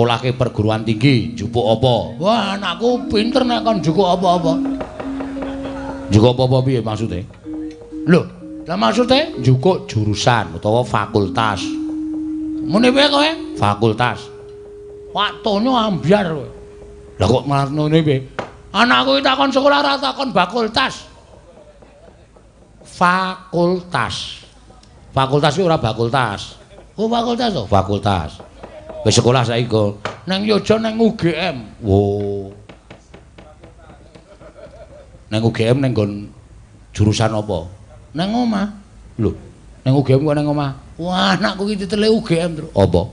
Sekolahke perguruan tinggi, njupuk apa? Wah, anakku pinter nek kon njupuk apa-apa. Njupuk apa-apa piye maksude? Lho, lah maksude njupuk jurusan utawa fakultas. Muni piye kowe? Fakultas. Pak Tonyo ambyar kowe. Lah kok malah ngene piye? Anakku iki takon sekolah ora takon fakultas. Fakultas. Fakultas iki ora fakultas. Oh, fakultas to? Fakultas. Wis sekolah saiki go. Nang Yogya nang UGM. Wo. Nang UGM nang nggon jurusan apa? Nang omah. Lho, nang UGM kok nang omah? Wah, anakku iki titele UGM, Tru. Apa?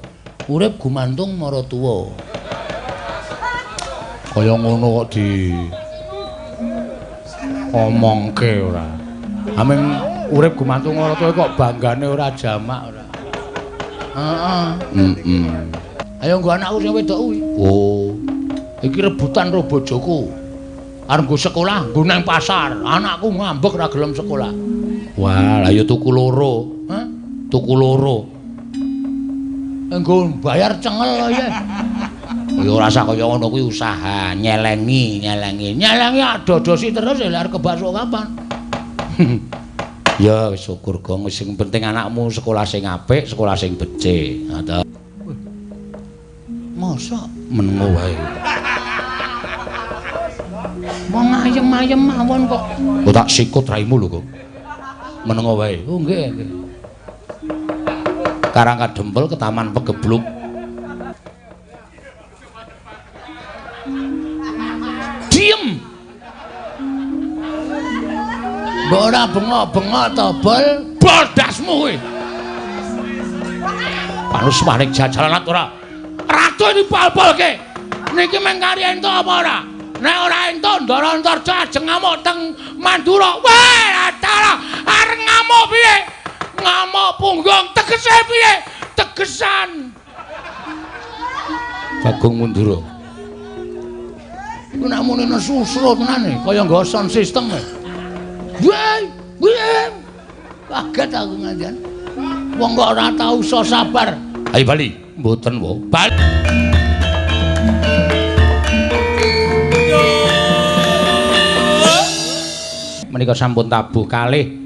Urip gumantung maratuwa. Kaya ngono kok di omongke ora. Aming urip gumantung maratuwa kok banggane ora jamak ora. Heeh. Heeh. Ayo nggo anakku sing wedok kuwi. Oh. Iki rebutan karo bojoku. Arep nggo sekolah, nggo nang pasar. Anakku ngambek ora gelem sekolah. Wah, lah ya tuku loro. Hah? Tuku loro. Nggo bayar cengel ya. Ya ora usah kaya ngono kuwi usaha, nyelengi, nyelengi. Nyelengi adodosi terus ya arep kebasuk kapan. Ya wis syukur gong, sing penting anakmu sekolah sing apik, sekolah sing becik. Ngoten. Mosok menengo wae. Wong ayem-ayem mawon kok. Oh tak sikut raimu lho kok. Menengo wae. Oh nggih, nggih. Karang Kadempel ke Taman Pegebluk. Diem. Mbok ora bengok-bengok to, Bol? Bol dasmu kowe. Panus maring jajalan ora. Ratu dipol-polke. Niki meng kari entuk apa ora? Nek ora entuk Ndara Antarja ajeng ngamuk teng Mandura. Wah, dalah arep ngamuk piye? Ngamuk punggung tegese piye? Tegesan. Bagong Mandura. Iku nek muni nesu usro tenan kaya nggo sound system. Wah, wah. Kaget aku ngantian. Wong kok ora tau iso sabar. Ayo bali. Mboten wo. Bali. Menika sampun tabuh kalih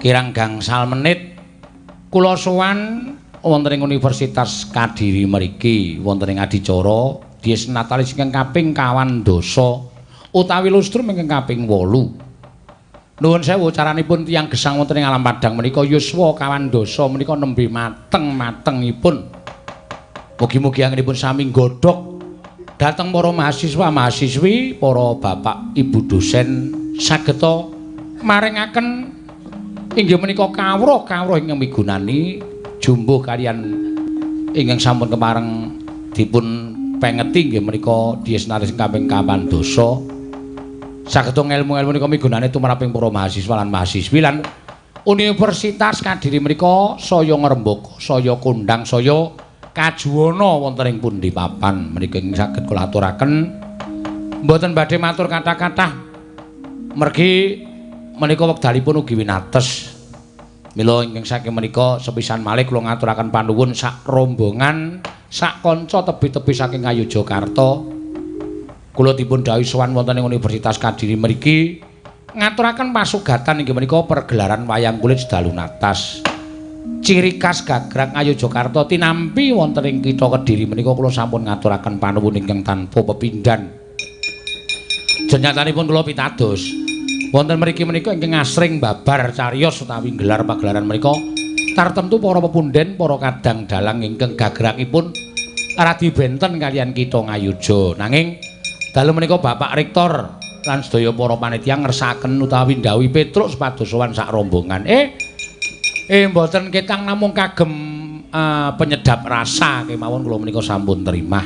kirang gangsal menit. Kula sowan wonten ing Universitas Kadiri mriki wonten ing adicara Dies Natalis ingkang kaping 22 utawi lustrum ingkang kaping 8. Nuwun sewu caranipun tiyang gesang wonten ing alam padhang menika yuswa 22 menika nembe mateng-matengipun. Mugi-mugi anggenipun sami nggodhog dhateng para mahasiswa mahasiswi, para bapak ibu dosen sageta maringaken inggih menika kawruh-kawruh ingkang migunani jumbuh kaliyan ingkang sampun kepareng dipun pengeti inggih menika Dies Natalis kaping 22. Sageta ngelmu-elmu menika migunani tumraping para mahasiswa lan mahasiswi lan Universitas Kadiri menika saya ngrembaka, saya kondhang, saya kajuwana wonten ing pundi papan menika ing saged kula aturaken. Mboten badhe matur kathah-kathah mergi menika wekdalipun ugi winates. Mila ingkang saking menika sepisan malih kula ngaturaken panuwun sak rombongan sak kanca tebi-tebi saking Ngayogyakarta. Kula dipun dhawuhi sowan wonten ing Universitas Kadiri mriki ngaturaken pasugatan inggih menika pergelaran wayang kulit sedalu natas. Ciri khas gagrag Ngayogyakarta tinampi wonten ing kitha Kediri menika kula sampun ngaturaken panuwun ingkang tanpa pepindhan. Jenyatanipun kula pitados wonten mriki menika ingkang asring babar cariyos utawi gelar pagelaran menika tartemtu para pepunden, para kadang dalang ingkang gagragipun radi benten kaliyan kitha Ngayogya. Nanging dalu menika Bapak Rektor lan sedaya para panitia ngersakaken utawi ndhawuhi Petruk supados sowan sak rombongan. Mboten ketang namung kagem penyedap rasa kemawon kula menika sampun terimah.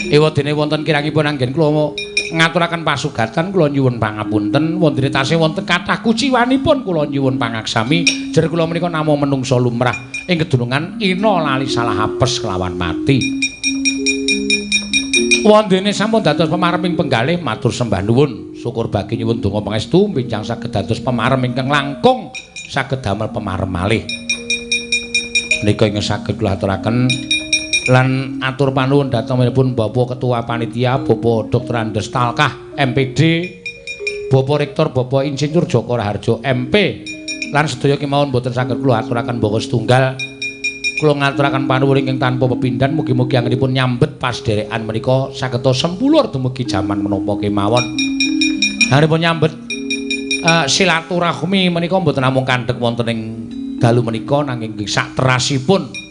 Ewadene wonten kirangipun anggen kula ngaturaken pasugatan kula nyuwun pangapunten wonten tasih wonten kathah kuciwanipun kula nyuwun pangaksami. Jer kula menika namung menungsa lumrah ing kedunungan ina lali salah apes kelawan mati. Wondene sampun dados pemareming penggalih matur sembah nuwun. Syukur bagi nyuwun donga pangestu benjang saged dados pemarem ingkang langkung saged damel pemarem malih. Menika ingkang saged kula aturaken. Lan atur panuwun dhatengipun Bapak Ketua Panitia Bapak Dr. Andes Talkah MPD, Bapak Rektor Bapak Insinyur Joko Raharjo MP lan sedaya kemawon boten saged kula aturaken baka setunggal. Kula ngaturaken panuwun ingkang tanpa pepindhan, mugi-mugi anggenipun nyambet pasdherekan menika sageta sempulur dumugi jaman menapa kemawon. Anggenipun nyambet silaturahmi menika mboten namung kandhek wonten ing dalu menika nanging sak terasipun.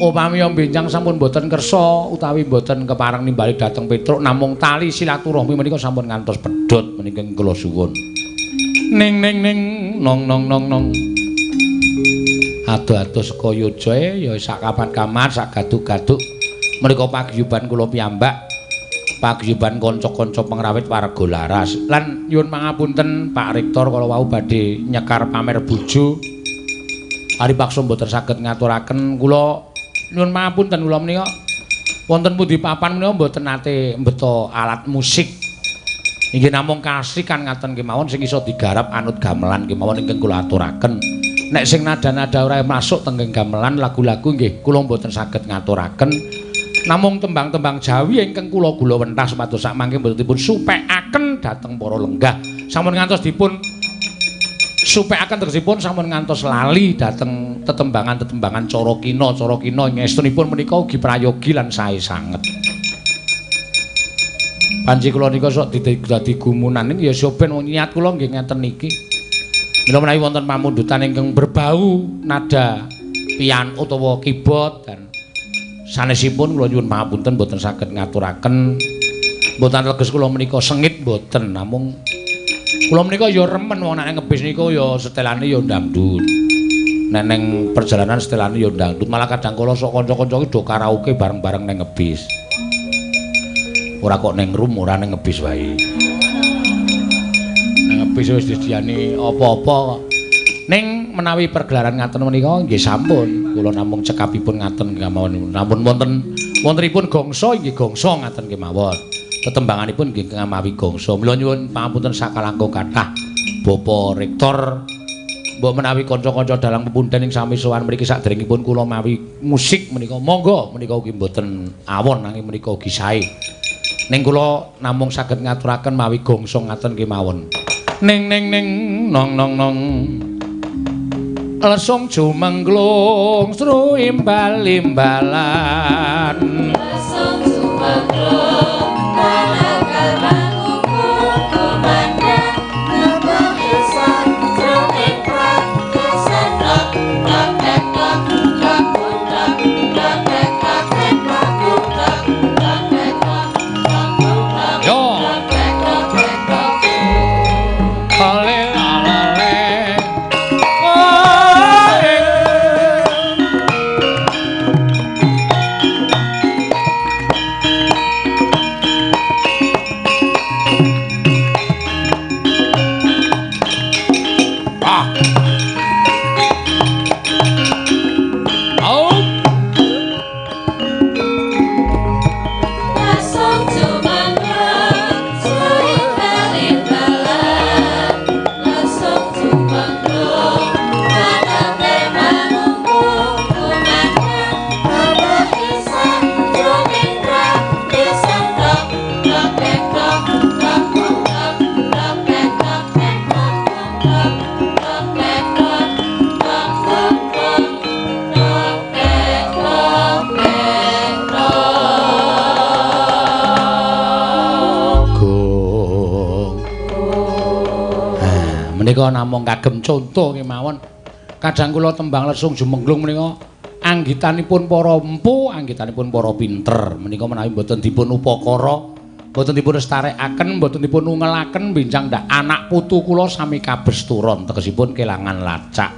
Upami benjang sampun mboten kersa utawi mboten kepareng nimbali dhateng Petruk, namung tali silaturahmi menika sampun ngantos pedhot menika kula suwun. Ning ning ning nong nong nong nong. Adoh-adoh saka yojae ya sak kamat-kamat sak gaduk-gaduk menika paguyuban kula piyambak, paguyuban kanca-kanca pengrawit warga laras. Lan nyuwun pangapunten Pak Rektor kala wau badhe nyekar pamer bojo. Paripaksa mboten saged ngaturaken kula nyuwun pangapunten kula menika wonten pundi papan menika mboten nate mbeta alat musik. Inggih namung kasrikan ngaten kemawon sing iso digarap anut gamelan kemawon ingkang kula aturaken. Nek sing nada-nada ora masuk teng gamelan lagu-lagu nggih kula mboten saged ngaturaken. Namung tembang-tembang Jawi ingkang kula gula wentah supados sak mangke mboten dipun supekaken dhateng para lenggah. Sampun ngantos dipun supekaken tegesipun sampun ngantos lali dhateng tetembangan-tetembangan cara kina, cara kina ngestunipun menika ugi prayogi lan sae sanget. Panji kula nika sok dadi gumunan ning ya soben wong niat kula nggih ngeten niki. Mila menawi wonten pamundutan ingkang berbau nada piano utawa keyboard dan sanesipun kula nyuwun pangapunten mboten saged ngaturaken. Mboten leges kula menika sengit mboten, namung kula menika ya remen wong nek ngebis niku ya setelane ya dangdut. Nek neng perjalanan setelane ya dangdut, malah kadang kala sok kanca-kanca iki do karaoke bareng-bareng neng ngebis. Ora kok neng room, ora neng ngebis wae. Neng ngebis wis disediani apa-apa kok. Ning menawi pergelaran ngaten menika nggih sampun, kula namung cekapipun ngaten kemawon. Namun wonten wontenipun gongso nggih gongso ngaten kemawon. Tetembanganipun nggih ngamawi gongso. Mila nyuwun pangapunten sakalangkung kathah Bapak Rektor. Mbok menawi kanca-kanca dalang pepundhen ing sami sowan mriki saderengipun kula mawi musik menika monggo menika ugi mboten awon nanging menika ugi sae. Ning kula namung saged ngaturaken mawi gongso ngaten kemawon. Ning ning ning nong nong nong. Lesung jumengglung sru imbal-imbalan. Lesung jumengglung manakal mangukur kumandang lebah isan jroning prakesan tok tok tek tok tok tok tok tek tok tek tok tok tok tek tok tok tok Yo. tok tek tok tek tok. Ale alale. Ah. Au. Lesung jumengglung sru imbal-imbalan. Lesung jumengglung manate mangukur kumandang lebah isan jroning prakesan tok tok tek tok tok tok tok tek tok tek tok tok tok tek tok tok tok tok tok tek tok tek tok. Gong. Nah, menika namung kagem conto kemawon. Kadang kula tembang lesung jumengglung menika anggitanipun para empu, anggitanipun para pinter. Menika menawi mboten dipun upakara, mboten dipun lestarekaken, mboten dipun ungelaken benjang ndak anak putu kula sami kabesturon, tegesipun kelangan lacak.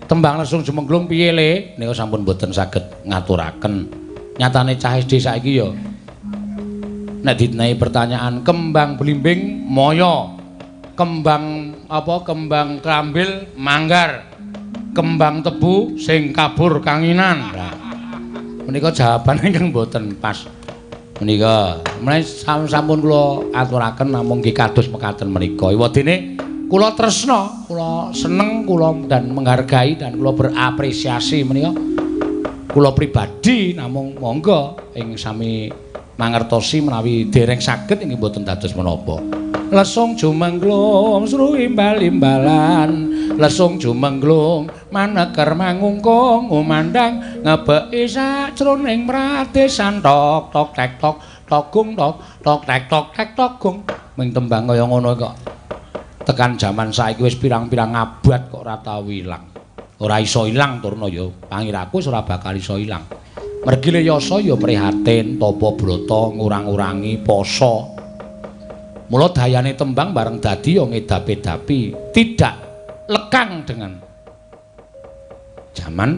Tembang lesung jumengglung piye le? Nika sampun mboten saged ngaturaken. Nyatane cah SD saiki ya nek ditenehi pertanyaan kembang blimbing moyo, kembang apa kembang krambil manggar, kembang tebu sing kabur kanginan. Nah, menika jawaban ingkang mboten pas. Menika menawi sampun kula aturaken namung nggih kados mekaten menika. Iwadene kula tresna, kula seneng, kula dan menghargai dan kula berapresiasi menika Kula pribadi namung monggo ing sami mangertosi menawi dereng saged inggih mboten dados menapa. Lesung jumengglung sru imbal-imbalan, lesung jumengglung maneker mangungkung ngumandang ngebeki sajroning pradesan tok tok tek tok togung tok tok tek tok tek togung. Ming tembang kaya ngono kok tekan jaman saiki wis pirang-pirang abad kok ora tau ilang. Ora iso ilang turna ya pangiraku wis ora bakal iso ilang. Mergi le yasa ya prihatin tapa brata ngurang-urangi poso. Mula dayane tembang bareng dadi ya ngedapi-dapi, tidak lekang dengan jaman,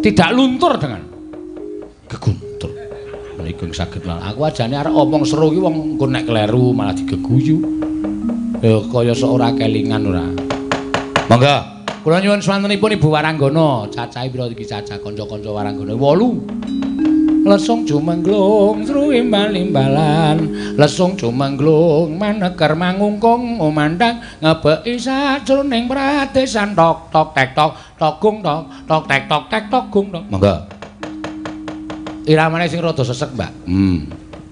tidak luntur dengan geguntur. Menika saged lan aku ajane arep omong seru iki wong engko nek kleru malah digeguyu. Ya kaya sok ora kelingan ora. Monggo, kula nyuwun swantenipun Ibu Waranggana, cacahe pira iki cacah kanca-kanca Waranggana? 8. Lesung jumengglung sru imbal-imbalan, lesung jumengglung maneker mangungkung ngumandang ngebeki sajroning pradesan tok tok tek tok togung tok tok tek tok tek togung tok. Monggo. Iramane sing rada sesek, Mbak.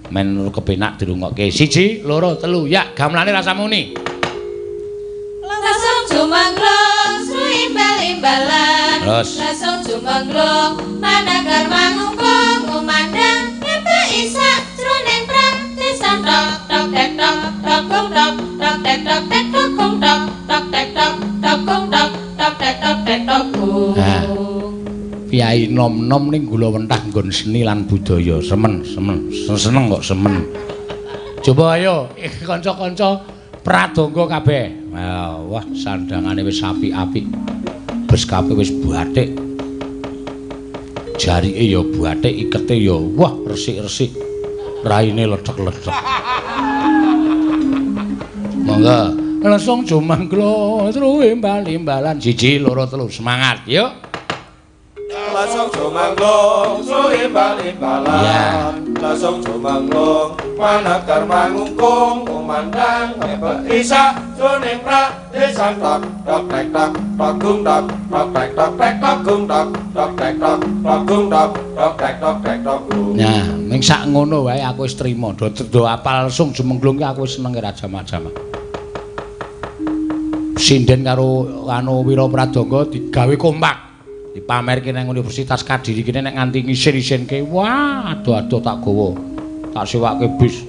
Men kepenak dirungokke. 1 2 3 ya gamelane rasa muni. Lesung jumengglung sru imbal-imbalan, lesung jumengglung maneker mangungkung ngumandang ngebeki sajroning pradesan tok tok tek tok togung tok tok tek tok tek togung tok tok tek tok togung tok tok tek tok tek togung. Piyai nom-nom ning gula wentah nggon seni lan budaya. Semen, semen, seneng kok semen. Coba ayo kanca-kanca pradangga kabeh. Wah, sandangane wis apik-apik. Beskape wis bathik. Jarike ya bathik, ikete ya wah resik-resik. Raine lethek-lethek. Monggo, langsung jumangklo tru imbal-imbalan. 1 2 3 semangat yuk. Langsung jumangklung tru imbal-imbalan, langsung jumangklung manakar mangungkung kumandang ngebeki sajroning pradesan tok tok tek tok togung tok tok tek tok tek togung tok tok tek tok togung tok tok tek tok tek togung. Nah, ming sak ngono wae aku wis trima. Do apal langsung jumengglung ki aku wis seneng ra jamak-jamak. Sinden karo anu Wira Pradangga digawe kompak. Dipamerke nang Universitas Kadiri kene nek nganti ngisin-isinke, wah ado-ado tak gawa. Tak sewake bis.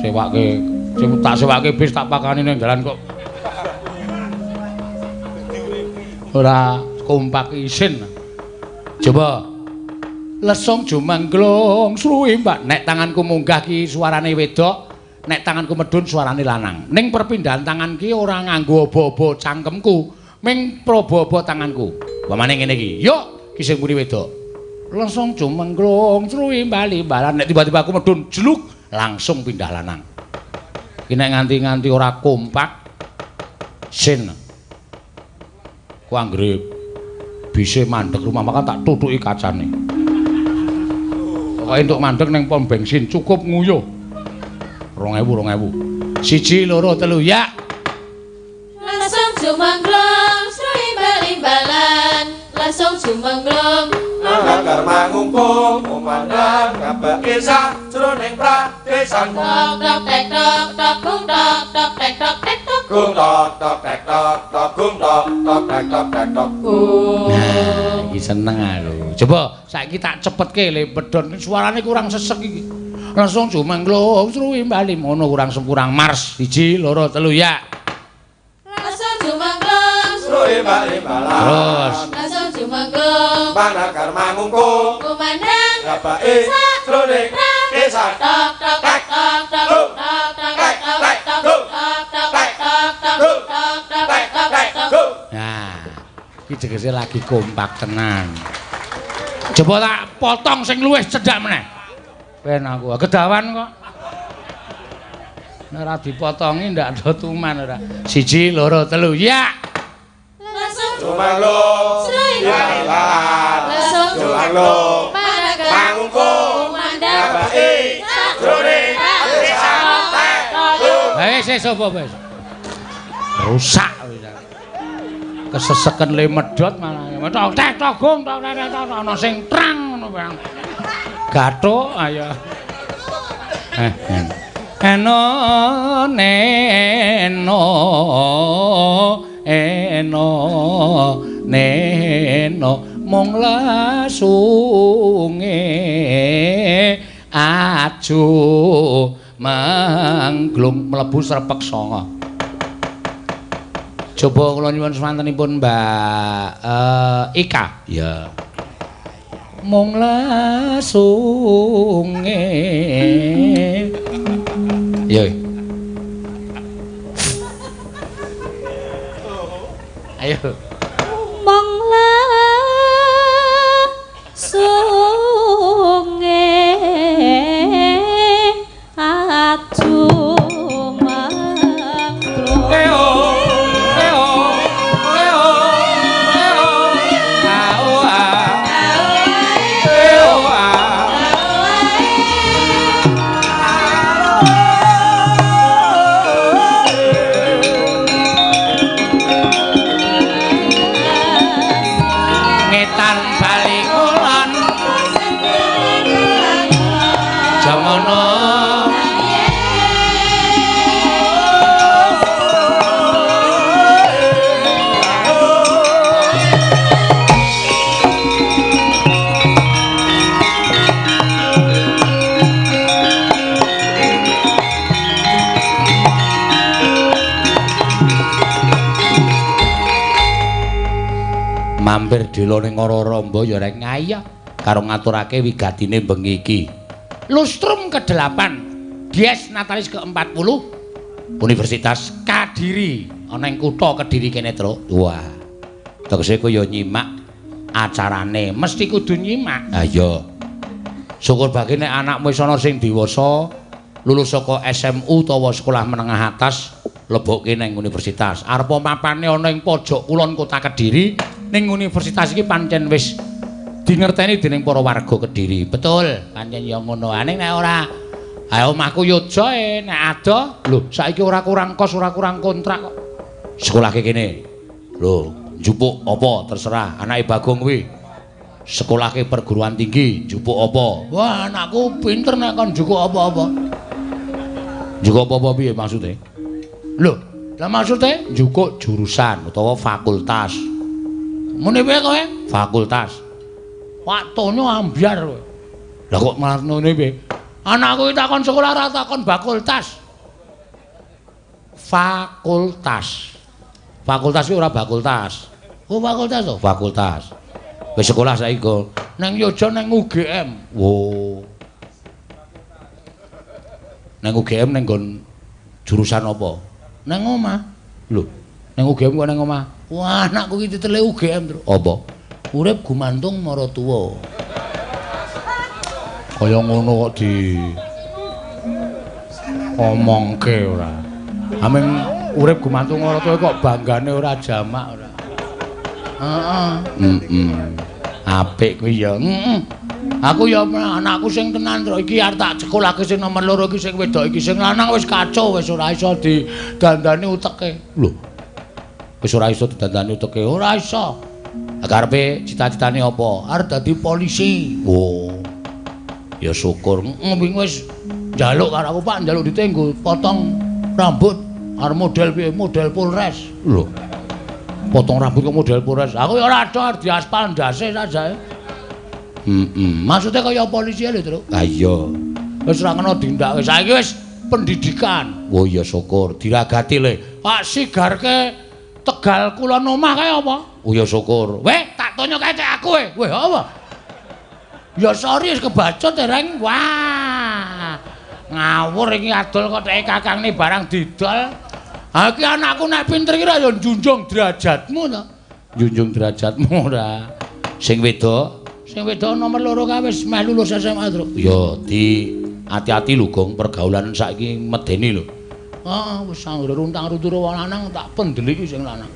Sewake, tak sewake bis tak pakani ning dalan kok. Ora kompak isin. Coba lesung jumangglung sruwi Mbak. Nek tanganku munggah ki suarane wedok, nek tanganku medhun suarane lanang. Ning perpindahan tangan ki ora nganggo obo-obo cangkemku, ming probo-obo tanganku. Pamane ngene iki, yuk ki sing muni wedok. Langsung jumengglung sruwi bali-balan. Nek tiba-tiba aku medhun jeluk langsung pindah lanang. Ki nek nganti-nganti ora kompak sin. Ku anggere bise mandek rumah makan tak tutuki kacane. Pokoke entuk mandek ning pom bensin cukup nguyuh. 2000 2000. 1 2 3 ya. Langsung jumengglung sruwi bali-balan, langsung jumengglung manakar mangungkung kumandang ngebeki sajroning pradesan tok tok tek tok togung tok tok tek tok tek togung tok tok tek tok togung tok tok tek tok tek togung. Nah, iki seneng aku. Coba saiki tak cepetke le pedhon suarane kurang sesek iki. Langsung jumengglung sruwi bali ngono kurang kurang mars. 1 2 3 ya. Langsung jumengglung sruwi bali-balan. Terus langsung jumengglung manakar mangungkung kumandang ngebeki sajroning pradesan tok tok tek tok tok tok tek tok tok tok tek tok tok tek tok tek tok. Nah, iki tegese lagi kompak tenan. Coba tak potong sing luwih cedhak meneh. Ben aku kedawan kok. Nek ora dipotongi ndak ada tuman ora. 1 2 3 ya. Langsung jumangglung sruwi bali-balan, langsung jumangglung manakar mangungkung kumandang ngebeki sajroning pradesan tek tok. Wis wis apa wis. Rusak wis. Keseseken le medhot malah. Tok tek tok gong tok tek tok ana sing trang ngono bang. Gathuk ayo. Eno neno eno neno mung lasunge aju mangglung mlebu srepek sanga. Coba kula nyuwun swantenipun Mbak Ika. Ya. Mung lasunge. Ya. Ayo. Mung lasunge aju mangglung. Mampir dela ning Ora-Ramba ya rek ngayah karo ngaturake wigatine bengi iki. Lustrum ke-8, Dies Natalis ke-40 Universitas Kadiri ana ing kutha Kediri kene, Truk. Wah. Tegese kowe ya nyimak acarane, mesti kudu nyimak. Ha iya. Syukur bagi nek anakmu wis ana sing dewasa, lulus saka SMU utawa sekolah menengah atas, lebokke ning universitas. Arepa mapane ana ing pojok kulon kota Kediri, ning universitas iki pancen wis dingerteni dening para warga Kediri. Betul, pancen ya ngono. Ning nek ora, ha omahku Yogya e, nek adoh, lho saiki ora kurang kos, ora kurang kontrak kok. Sekolahke kene. Lho, njupuk apa terserah, anake Bagong kuwi. Sekolahke perguruan tinggi, njupuk apa? Wah, anakku pinter nek kon njupuk apa-apa. Njupuk apa-apa piye maksude? Lho, lah maksude njupuk jurusan utawa fakultas. Muni piye kowe? Fakultas. Pak Tonyo ambyar kowe. Lah kok malah ngene piye? Anakku iki takon sekolah ora takon fakultas. Fakultas. Fakultas iki ora fakultas. Oh, fakultas to? Fakultas. Wis sekolah saiki kok. Nang Yogya nang UGM. Wo. Nang UGM nang nggon jurusan apa? Nang omah. Lho, nang UGM kok nang omah? Wah, anakku iki titele UGM, Truk. Apa? Urip gumantung maratuwa. Kaya ngono kok di omongke ora. Aming urip gumantung maratuwa kok banggane ora jamak ora. Heeh. Heeh. Apik kuwi ya. Heeh. Aku ya anakku sing tenan, Truk. Iki arep tak sekolahke sing nomor 2 iki sing wedok iki, sing lanang wis kacau, wis ora iso didandani uteke. Lho. Wis ora iso didandani uteke, ora iso. Karepe cita-citane apa? Arep dadi polisi. Oh. Ya syukur. Wingi wis njaluk karo aku, Pak, njaluk duite nggo potong rambut. Arep model piye? Model Polres. Lho. Potong rambut kok model Polres. Aku ya ora ada arep diaspal ndase saja. Heeh. Maksude kaya polisi lho, Truk. Ha iya. Wis ora kena dindake. Saiki wis pendidikan. Oh iya syukur. Diragati le. Pak sigarke Tegal kulon omah kae apa? Oh ya syukur. Weh, tak tonyo kae cek aku we. Weh, apa? Ya sorry wis kebacut dereng. Wah. Ngawur iki adol kok teke kakangne barang didol. Ha iki anakku nek pinter iki ra ya njunjung derajatmu to. Njunjung derajatmu ora. Sing wedok, sing wedok nomor 2 kae wis meh lulus SMA, Truk. Ya di ati-ati lho, Gong, pergaulan saiki medeni lho. Ah, wis anggere runtang-runtur wong lanang tak pendeliki sing lanang.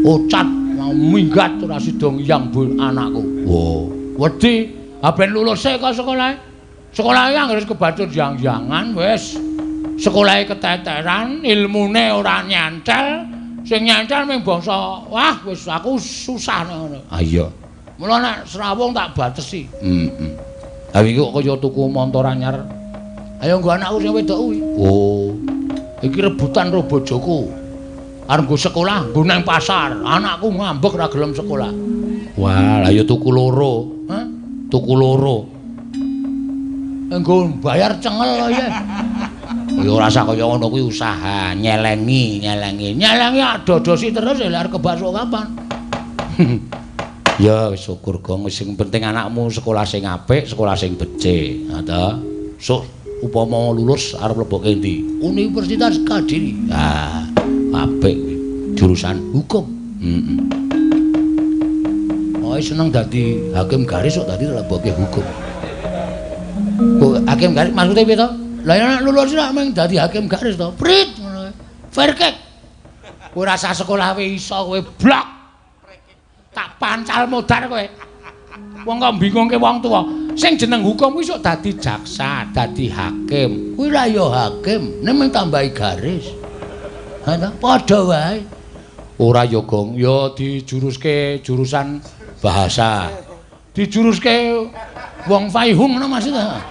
Ocat mau minggat ora sida ngiyang bu anakku. Wo, wedi, ha ben lulus e kok sekolahe. Sekolahe anggere wis kebacut yang-yangan wis. Sekolahe keteteran, ilmune ora nyantel, Sing nyentel ming bangsa, wah wis aku susah nek ngono. Ha iya. Mula nek srawung tak batesi. Heeh. Ha iki kok kaya tuku montor anyar. Ayo nggo anakku sing wedok kuwi. Oh. Iki rebutan karo bojoku. Arep nggo sekolah, nggo nang pasar. Anakku ngambek ora gelem sekolah. Wah, lah ya tuku loro. Hah? Tuku loro. Nggo bayar cengel ya. Ya ora usah kaya ngono kuwi usaha, nyelengi, nyelengi. Nyelengi dodosi terus ya arep kebasuk kapan. Ya wis syukur Gong, wis sing penting anakmu sekolah sing apik, sekolah sing becik. Ha ta? Sok upama lulus arep mlebokke endi? Universitas Kadiri. Ah, apik kuwi. Jurusan hukum. Heeh. Oh, seneng dadi hakim garis kok dadi mlebokke hukum. Kok hakim garis maksudnya piye to? Lah nek lulus ora mung dadi hakim garis to. Prit ngono. Fair kick. Kowe ora usah sekolah wae iso kowe blok. Tak pancal modar kowe. Wong kok bingungke wong tuwa. Sing jeneng hukum kuwi sok dadi jaksa, dadi hakim. Kuwi ra ya hakim, nek mung tambahi garis. Ha ta? Padha wae. Ora ya, Gong. Ya dijuruske jurusan bahasa. Dijuruske wong Faihung ngono maksudnya.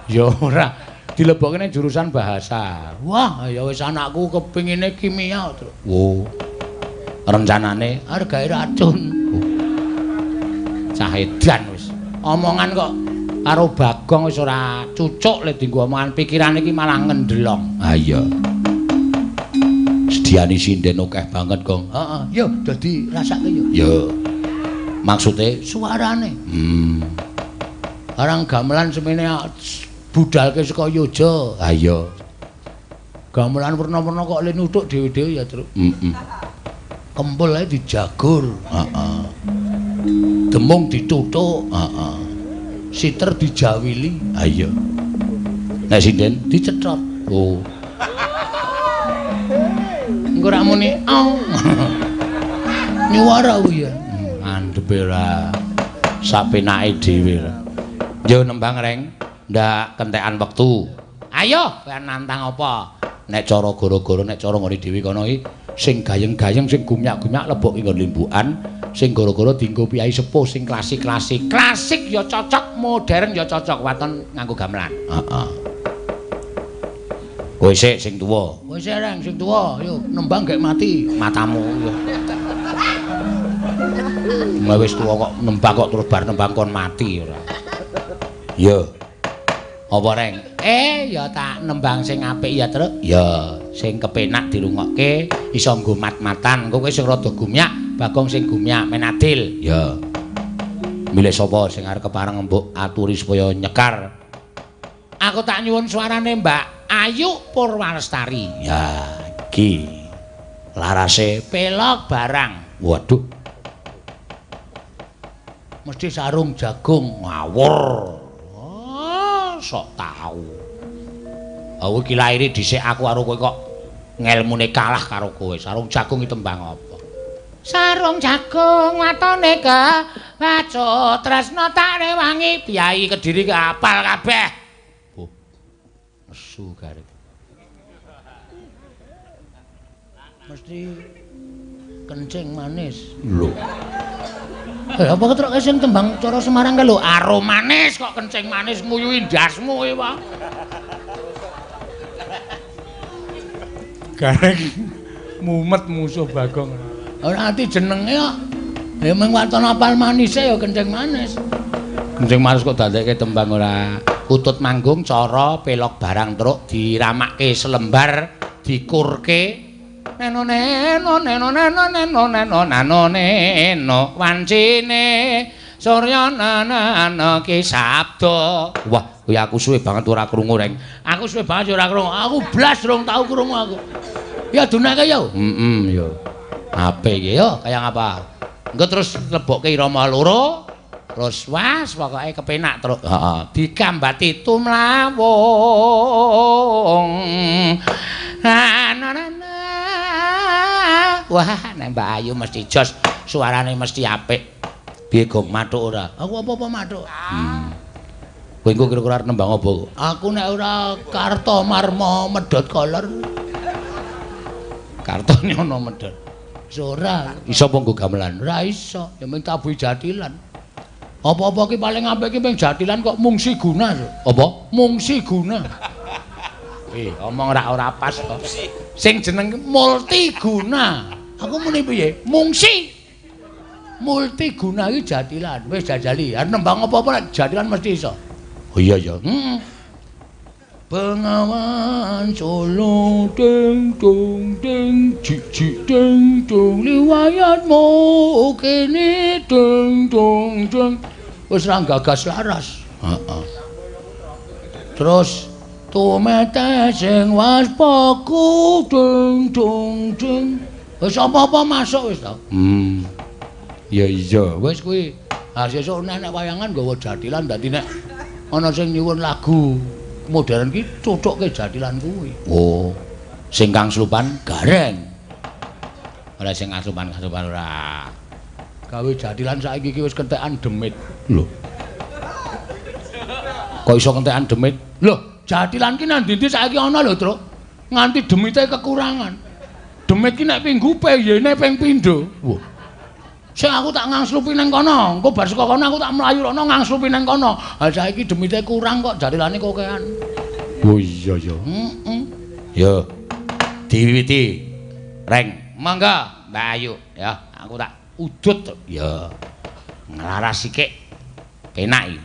Ya ora, dilebokke ning jurusan bahasa. Wah, ya wis anakku kepingine kimia, Tru. Oh. Rencanane arep gawe racun. Oh. Cah edan wis. Omongan kok karo Bagong wis ora cucuk lek dienggo omongan, pikirane iki malah ngendelong. Ha iya. Sediane sinden akeh banget, Gong. Heeh, yo dadi rasake yo. Yo. Maksude suarane. Barang gamelan semene budalke saka Yoja. Ha iya. Gamelan werna-werna kok le nuthuk dhewe-dhewe ya, Truk. Heeh. Kempul ae dijagur. Heeh. Demung dituthuk. Heeh. Siter dijawili. Ha iya. Nek sinden dicethot. Oh. Engko rak muni au. Nyuwara kuwi ya. Andhepe ora sapenake dhewe. Yo nembang reng, ndak kentekan wektu. Ayo, kowe nantang apa? Nek cara gara-gara nek cara nggone dhewe kono iki sing gayeng-gayeng sing gumyak-gumyak lebokke nggon limbukan, sing gara-gara dienggo piyai sepuh sing klasik-klasik. Klasik ya cocok, modern ya cocok, waton nganggo gamelan. Heeh. Kowe sik sing tuwa. Kowe sik reng sing tuwa, yo nembang gek mati matamu yo. Wis tuwa kok nembang kok terus bar nembang kon mati ora. Yo. Apa reng? Ya tak nembang sing apik ya, Truk. Ya, sing kepenak dirungokke, iso nggo mat-matan. Engko kowe sing rada gumyak, Bagong sing gumyak men adil. Ya. Milih sapa sing arep kepareng mbok aturi supaya nyekar? Aku tak nyuwun suarane Mbak Ayu Purwalestari. Ya, iki. Larase pelok barang. Waduh. Mesti sarung jagung ngawur. Sok tahu. Aku iki laire dhisik aku karo kowe kok ngelmune kalah karo kowe. Sarung jagung iki tembang apa? Sarung jagung watone ke baco tresna tak rewangi piyai Kediri ki apal kabeh. Oh. Nesu garek. Mesti kencing manis. Lho. Apa ketrok sing tembang cara Semarang kae lho, arum manis kok kencing manis nguyuhi ndasmu kowe, Pak. Gareng mumet musuh Bagong. Ora ati jenenge kok. Ya mung waton apal manise ya kencing manis. Kencing manis kok dadekke tembang ora. Kutut manggung cara pelok barang truk diramakke selembar dikurke. Neno neno neno neno neno neno nano neno wancine surya nana ki sabda. Wah, kuwi aku suwe banget ora krungu reng. Aku suwe banget ora krungu. Aku blas rong tau krungu aku. Ya dunake yo. Heeh yo. Apik iki yo, kaya ngapa? Engko terus lebokke irama loro. Terus was pokoke kepenak terus. Heeh. Dikambati tumlawung. Wah, nek Mbak Ayu mesti jos, suarane mesti apik. Piye Gong, mathuk ora? Aku apa-apa mathuk. Kowe engko kira-kira arep nembang apa kok? Aku nek ora Kartomarma medhot kolor. Kartonyono medhot. Wis ora, iso apa nggo gamelan? Ora iso, ya mung tabuhi jathilan. Apa-apa ki paling apik ki mung jathilan kok mungsi guna. Apa? Mungsi guna. Omong ora pas kok. Sing jeneng multiguna. Aku muni piye? Mungsi. Multiguna iki jathilan. Wis jajali. Arep nembang apa-apa nek jathilan mesti iso. Oh iya ya. Heeh. Bengawan Solo ding dong ding jik jik ding dong liwayatmu kene ding dong ding. Wis ra gagas laras. Heeh. Terus tumete sing waspaku ding dong ding. Wis apa-apa masuk wis to. Ya iya, wis kuwi. Ha sesuk nek wayangan nggawa jathilan dadi nek ana sing nyuwun lagu modern ki cucukke jathilan kuwi. Oh. Sing kang slupan gareng. Ora sing asupan-asupan ora. Gawe jathilan saiki iki wis kentekan demit. Lho. Kok iso kentekan demit? Lho, jathilan ki nang ndi-ndi saiki ana lho, Truk. Nganti demite kekurangan. Demit ki nek pinggu peyene ping pindho. Wah. Sing aku tak ngangslupi nang kono, engko bar saka kono aku tak mlayu rono ngangslupi nang kono. Ha saiki demite kurang kok jathilane kokean. Oh iya ya. Heeh. Yo. Diwiwiti. Reng, mangga Mbak Ayu ya, aku tak udut ya. Nglaras sikik. Penak iki.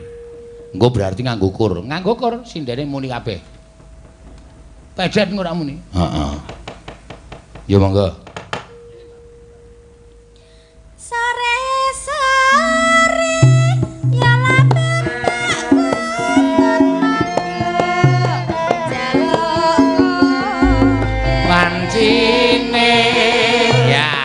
Engko berarti nganggo kur. Nganggo kur sindene muni kabeh. Pejet ora muni. Heeh. Yo monggo. Sore-sore ya lah bapakku jaluk wancine ya.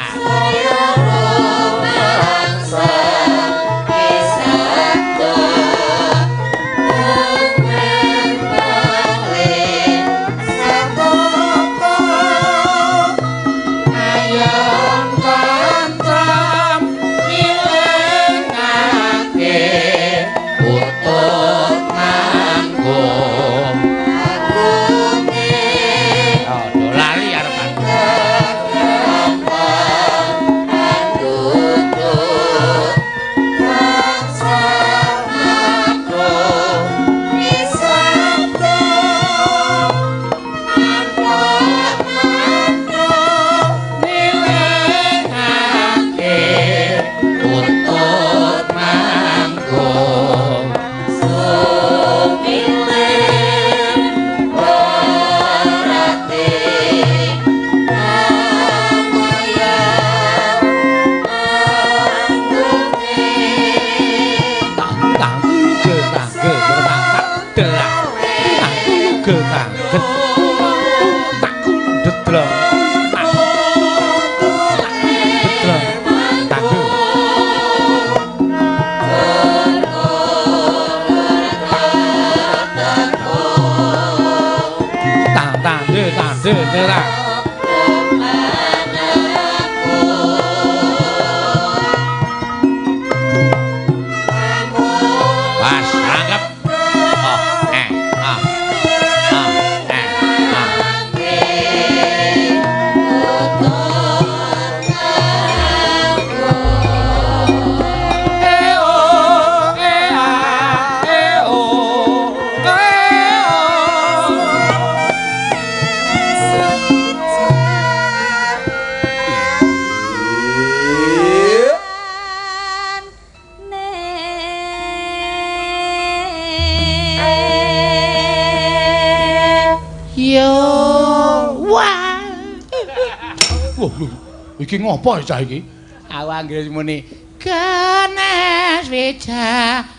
Iki ngopo cah iki? Aku anggere muni ganes wijarane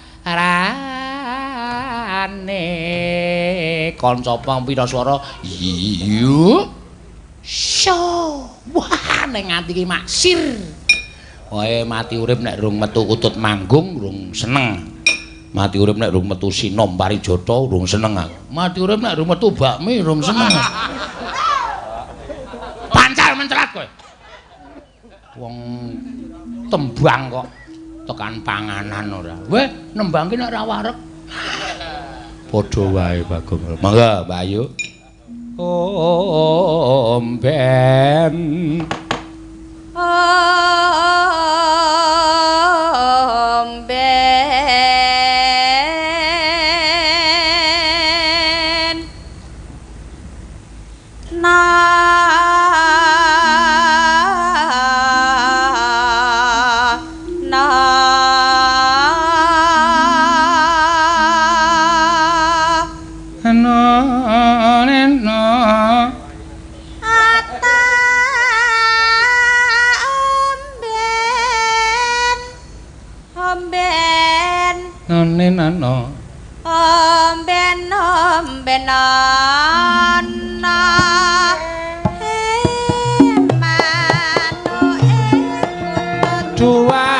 kanca pira swara yu syo. Wah ning ati iki maksir. Wae mati urip nek rung metu kutut manggung rung seneng. Mati urip nek rung metu sinom parijata rung seneng aku. Mati urip nek rung metu bakmi rung seneng. Pancal mencelat kowe. Wong tembang kok tekan panganan ora. Weh, nembang ki nek ora wareg. Padha wae Bagong. Mangga, Mbak Ayu. Omben. Omben na na na na ata omben omben nane nano omben omben ana dua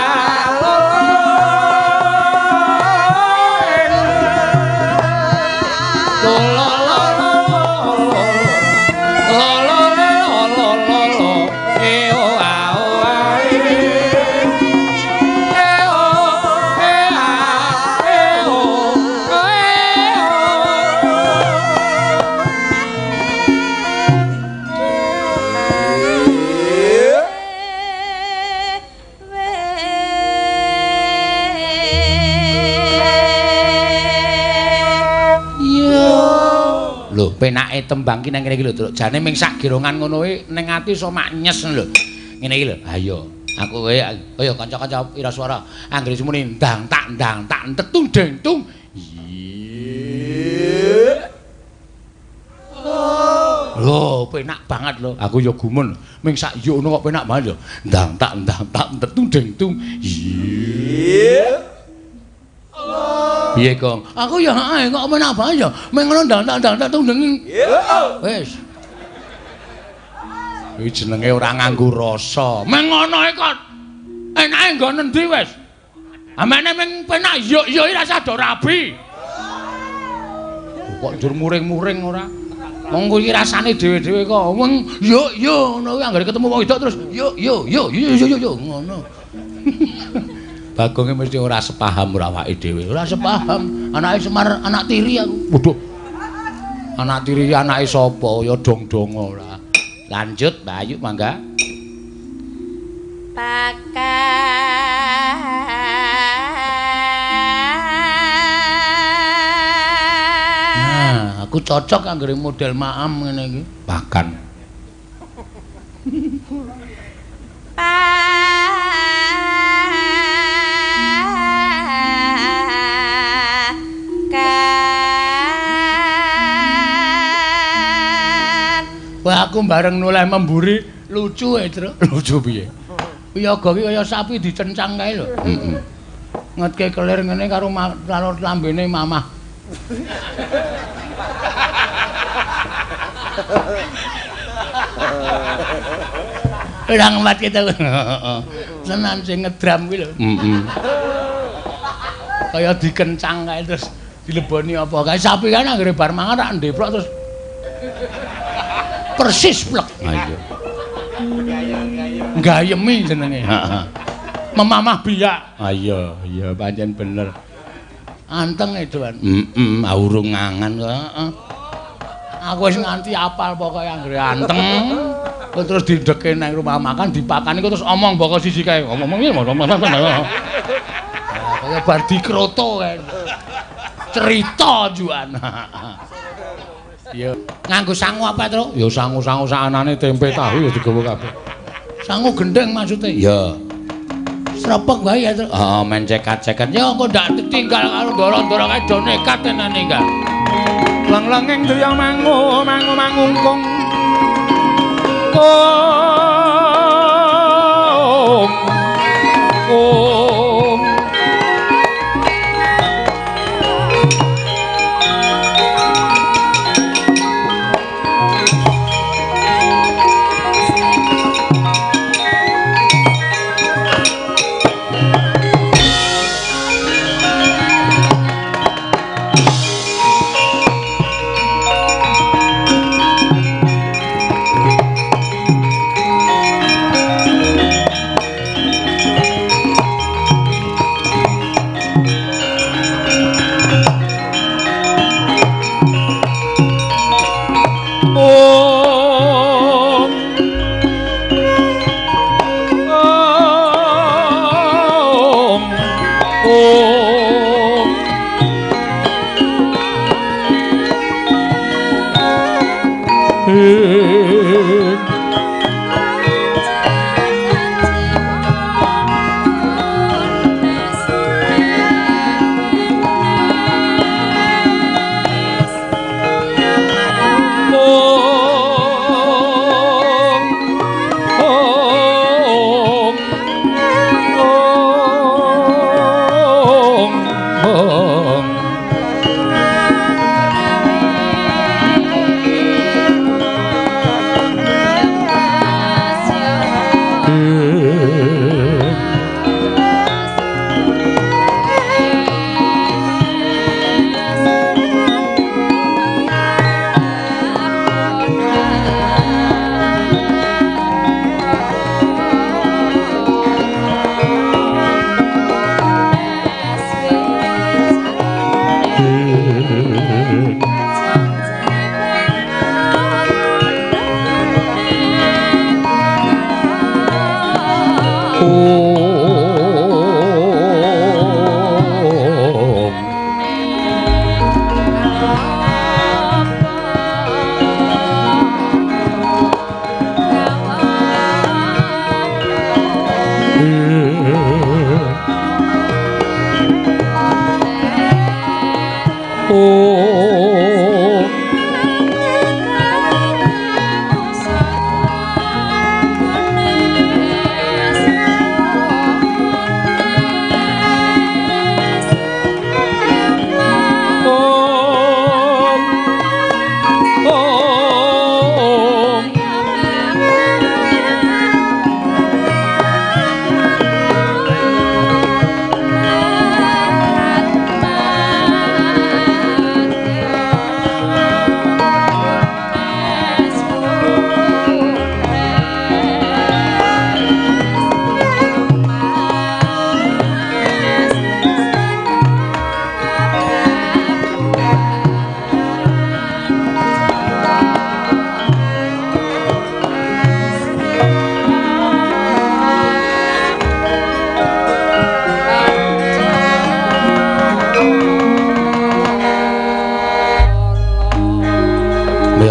Lho, penake tembang ki nang kene iki lho, Truk. Jane ming sak girongan ngono kuwi ning ati iso maknyes lho. Ngene iki lho. Ha iya, aku kowe ayo kanca-kanca ira swara anggere muni ndang tak ndang tak tetung deng tung. Lho, penak banget lho. Aku ya gumun. Ming sak yo ngono kok penak banget lho. Ndang tak ndang tak tetung deng tung. Piye, Kong? Aku ya ae kok penak banget ya. Ming ngono ndang tak ndang tak tung deng. Wis. Iki jenenge ora nganggo rasa. Ming ngono e kok enake nggon endi wis. Amene ming penak yo yo ora usah do rabi. Kok njur muring-muring ora? Wong kuwi rasane dhewe-dhewe kok. Wong yo yo ngono kuwi anggere ketemu wong wedok terus yo yo yo yo yo yo ngono. Bagonge mesti ora sepaham ora awake dhewe. Ora sepaham. Anake Semar anak tiri aku. Waduh. Anak tiri anake sapa? Ya dong-dong ora. Lanjut Mbak Ayu mangga. Pakan. Nah, aku cocok anggere model maam ngene iki. Pakan. Wah, aku bareng noleh memburi lucu e, Truk. Lucu piye? Wiyaga ki kaya sapi dicencang kae lho. Heeh. Ngetke kelir ngene karo karo lambene mamah. Ora ngemat kita. Heeh. Tenan sing ngedram kuwi lho. Heeh. Kaya dikencang kae terus dileboni apa kae sapi kan anggere bar mangan rak ndeprok terus persis plek. Ha iya. Gayemi jenenge. Heeh. Memamah biak. Ha iya, iya pancen bener. Anteng e, Duan. Heeh, urung ngangan kok. Heeh. Aku wis nganti apal pokoke anggere anteng. Kok terus dideke nang rumah makan dipakani kok terus omong boko siji kae. Ngomong iki kaya bar dikroto kae. Cerita Juan. Ya nganggo sangu apa, Truk? Ya sangu-sangu sakanane tempe tahu ya digawa kabeh. Sangu gendeng maksudnya? Ya. Srepek wae ya, Truk. Heeh, men cekat-ceket. Ya engko ndak ditinggal karo ndoro-ndoro kae do nekat tenan ninggal. Leng-lenging driya mangu mangu mangungkung. Kung. Kung.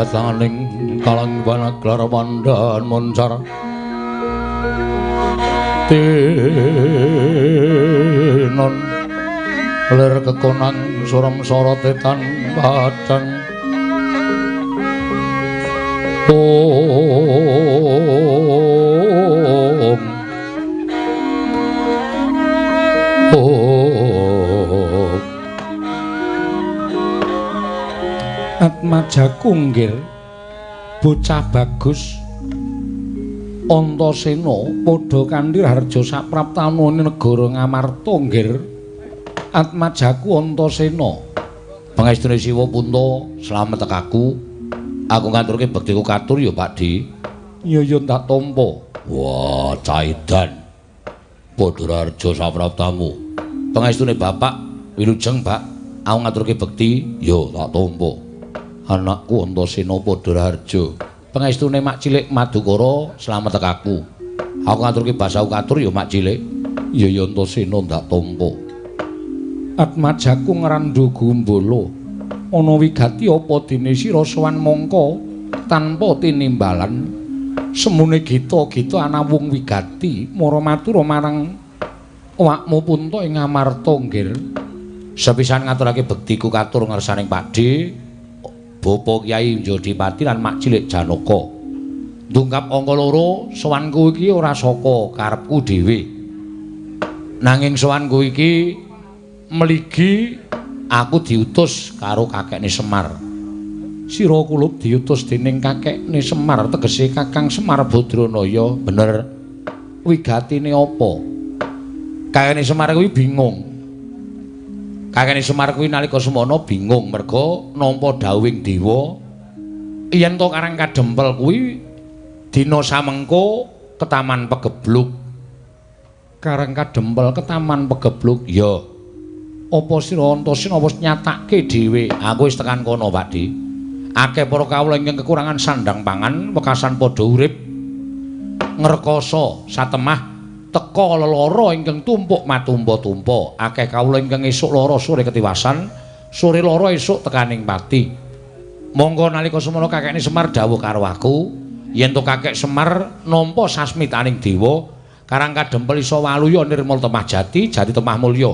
Tanganing kalang banaglar pandan moncar tinon lir kekonang suram sorote tan padang om om Atmajaku nggir bocah bagus Antasena padha kanthi harja sapraptanane negara Ngamarta nggir. Atmajaku Antasena pangestune Siwa punta slamet tekaku. Aku ngaturke bektiku katur ya Pakdhe. Ya ya tak tampa. Wah caidan padha harja sapraptamu. Pangestune bapak wilujeng Pak. Aku ngaturke bekti ya tak tampa. Anakku Antasena padha raharja. Pangestune mak cilik Madukara slamet tekaku. Aku ngaturke basaku katur ya mak cilik. Ya ya Antasena ndak tampa. Atmajaku ngrandhu gumbala. Ana wigati apa dene sira sowan mangka tanpa tinimbalan. Semune gita-gita anawung wigati mara matura marang awakmu punta ing Ngamarta nggir. Sepisan ngaturake bektiku katur ngersaning Pakdhe Bapak Kyai Jodipati lan mak cilik Janaka. Ndungkap angka loro, sowanku iki ora saka karepku dhewe. Nanging sowanku iki mligi aku diutus karo kakekne Semar. Sira kulup diutus dening kakekne Semar, tegese Kakang Semar Badranaya. Bener. Wigatine apa? Kakekne Semar kuwi bingung. Kakekne Semar kuwi nalika semana bingung merga nampa dawuhing dewa yen to Karang Kadempel kuwi dina samengko ketaman pegebluk. Karang Kadempel ketaman pegebluk ya. Apa sira Antasena wis nyatake dhewe? Aku wis tekan kono, Pakdhe. Akeh para kawula ingkang kekurangan sandang pangan, wekasan padha urip ngrekoso satemah teka lelara ingkang tumpuk matumpa-tumpa. Akeh kawula ingkang esuk lara sore ketiwasan, sore lara esuk tekaning pati. Monggo nalika semono kakekne Semar dawuh karo aku, yen to kakek Semar nampa sasmitaning dewa, Karang Kadempel iso waluya nirmala temah jati, jati temah mulya.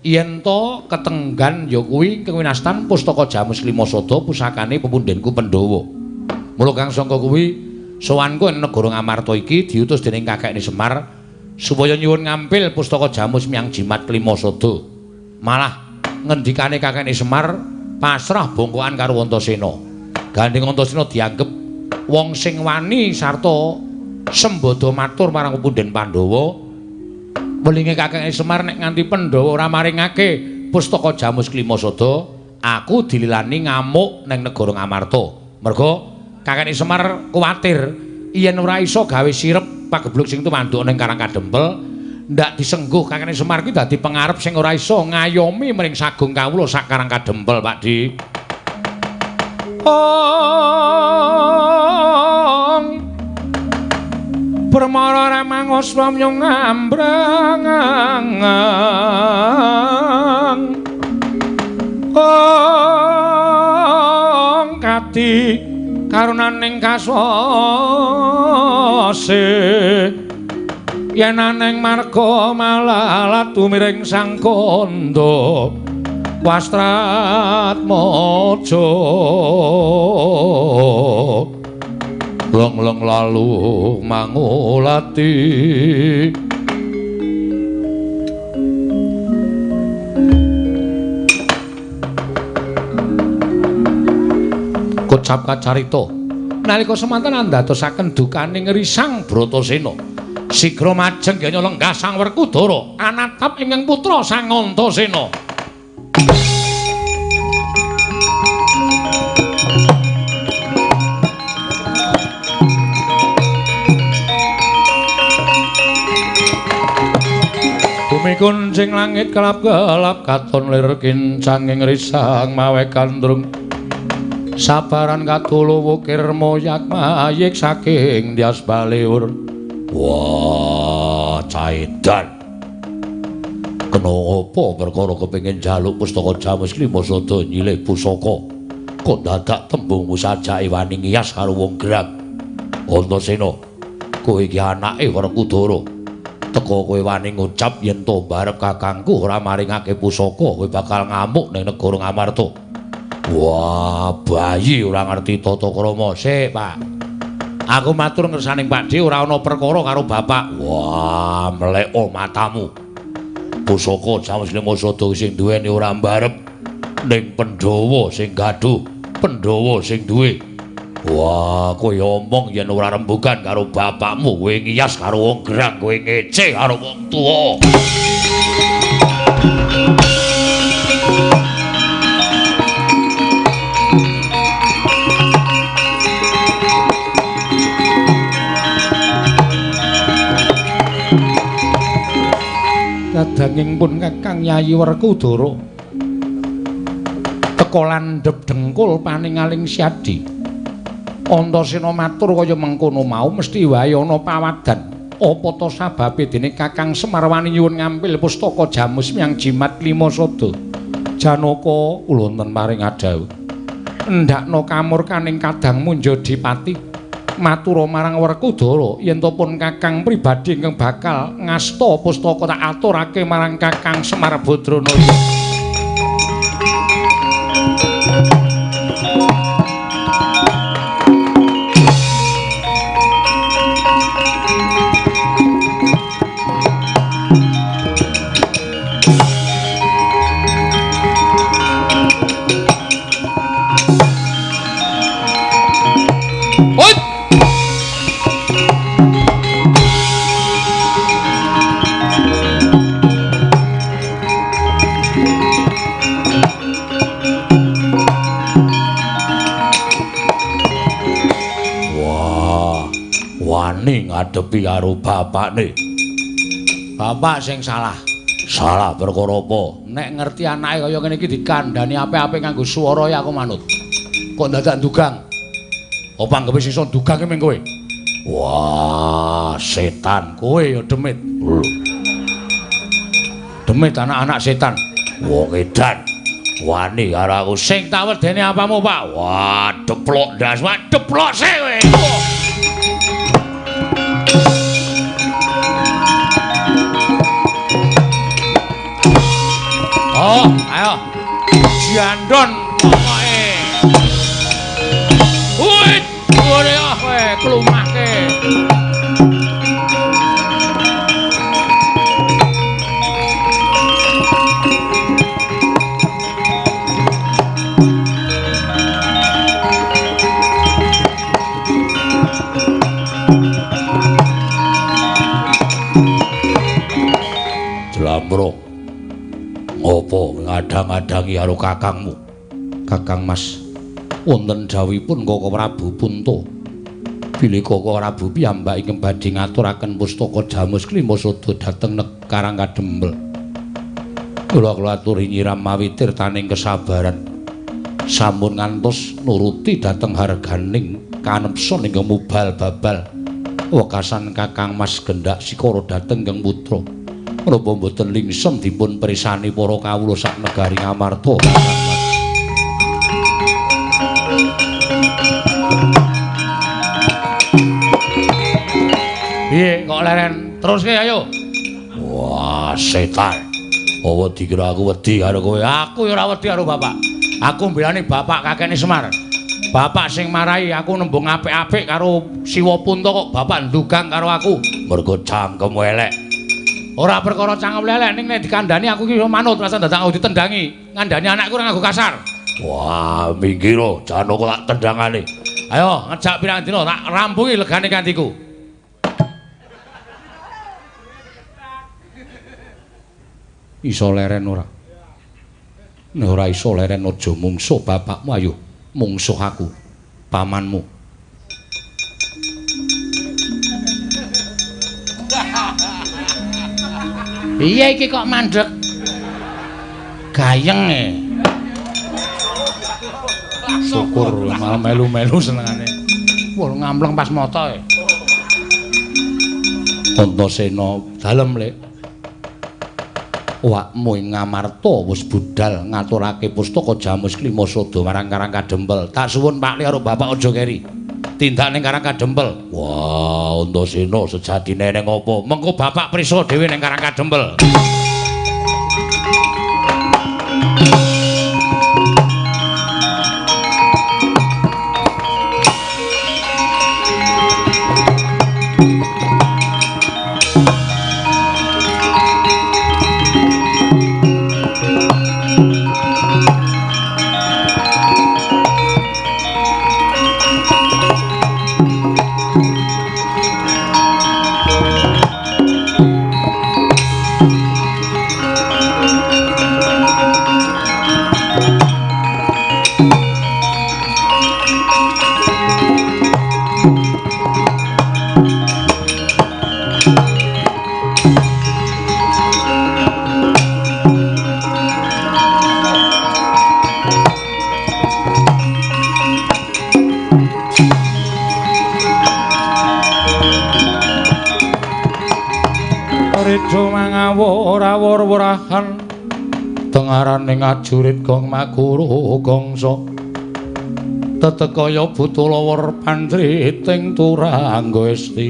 Yen to ketenggan ya kuwi kewinastan pustaka Jamus Lima Sada pusakane pepundhenku Pandhawa. Mula kang sangka kuwi sowanku ing negara Ngamarta iki diutus dening kakekne Semar supaya nyuwun ngampil pustaka Jamus miyang Jimat Lima Sada. Malah ngendikane kakekne Semar pasrah bongkokan karo Antasena. Gandeng Antasena dianggep wong sing wani sarta sembada matur marang pepundhen Pandhawa. Welinge kakekne Semar nek nganti Pandhawa ora maringake pustaka Jamus Klima Sada, aku dililani ngamuk ning negara Ngamarta. Merga kakekne Semar kuwatir yen ora iso gawe sirep pagebluk sing tumanduk ning Karang Kadempel, ndak disengguh kakekne Semar kuwi dadi pengarep sing ora iso ngayomi mring sagung kawula sak Karang Kadempel, Pak Di. Ong Permara ramangoswa nyung ngambrang ong kati karunaning kaswase yen aneng marga malalat tumiring sang kandha wastratmaja long-long lalu mangulati. Kocap kacarita nalika semanten andadosaken dukaning risang Bratasena. Sigra majeng genya lenggah Sang Werkudara anatap ingkang putra Sang Antasena. Bumi kuncing langit kelap-kelap katon lir kincanging risang mawe gandrung. Sabaran katulu wukir moyak mayik saking Dyas Baliur. Wah, caidan. Kena apa perkara kepengin njaluk pustaka Jamus Lima Sada nyilih pusaka. Kok dadak tembungmu sajake wani ngiyas karo wong gerang. Antasena, kowe iki anake Werkudara. Teka kowe wani ngucap yen to barep kakangku ora maringake pusaka, kowe bakal ngamuk ning negara Ngamarta. Wah, bayi ora ngerti tata krama. Sik, Pak. Aku matur ngersaning Pak D ora ana perkara karo bapak. Wah, mleko matamu. Pusaka Jamus Lima Sada sing duweni ora mbarep ning Pandhawa sing gaduh, Pandhawa sing duwe. Wah, kowe omong yen ora rembugan karo bapakmu, kowe ngiyas karo wong gerang, kowe ngece karo wong tuwa. Kadanging pun Kakang Yayi Werkudara teka landhep dengkul paningaling Syadi. Antasena matur kaya mengkono mau mesti wae ana pawadan. Apa ta sababe dene Kakang Semar wani nyuwun ngampil pustaka Jamus miyang Jimat Lima Sada? Janaka kula wonten paring adhawuh. Endhakna kamurkaning kadang Munjadipati. Matura marang Werkudara yen to pun Kakang pribadi ingkang bakal ngasta pustaka tak aturake marang Kakang Semar Badranaya. Ngadepi karo bapakne. Bapak sing salah. Salah perkara apa? Nek ngerti anake kaya ngene iki dikandhani apik-apik nganggo swara ya aku manut. Kok dadak ndugang? Apa anggepe sisa ndugang ki ming kowe? Wah, setan kowe ya demit. Demit anak-anak setan. Wong edan. Wani karo aku sing tak wedeni apamu, Pak? Wah, deplok ndas, wah deplok sik kowe. Oh, ayo. Jandon pokoke. Wih, ore ah kowe klumahke. Jlambruk. Ngopo ngadang-adangi karo kakangmu? Kakang Mas, wonten dawuhipun Koko Prabu Punta. Bilih Koko Prabu piyambak ingkang badhe ngaturaken pustaka Jamus Klima Sada dhateng Karang Kadempel. Kula aturi nyiram mawi tirtaning kesabaran. Sampun ngantos nuruti dhateng harganing kanepson ingkang mubal babal. Wekasan Kakang Mas gendak sikara dhateng ingkang putra. Menapa mboten lingsem dipun prisani para kawula sak negari Ngamarta? Piye kok leren? Teruske ayo. Wah, setan. Apa dikira aku wedi karo kowe? Aku ya ora wedi karo bapak. Aku mbelani bapak kakene Semar. Bapak sing marahi aku nembung apik-apik karo Siwa Punta kok bapak ndugang karo aku. Mergo cangkemmu elek. Ora perkara cangkem elek ning nek dikandhani aku iki manut rasa dadak aku ditendangi. Ngandhani anakku ora nganggo kasar. Wah, minggir Janaka tak tendangane. Ayo ngejak pirang dina tak rampungi legane kantiku. Iso leren ora? Nek ora iso leren aja mungsuh bapakmu, ayo mungsuh aku, pamanmu. Iya iki kok mandek gayeng e. Syukur malah melu-melu senengane. Wah ngampleng pas mata e. Antasena dalem lek. Awakmu ing Ngamarta wis budal ngaturake pustaka Jamus Klima Sada marang Karang Kadempel. Tak suwun Pak Li karo bapak aja keri. Tindak ning Karang Kadempel. Wah, Antasena sejatine ning apa? Mengko bapak prisa dhewe ning Karang Kadempel. Mangawur-awur-wurahan tengaraning ajurit gong maguru gongso tetekaya butulawur pandriting turangga esti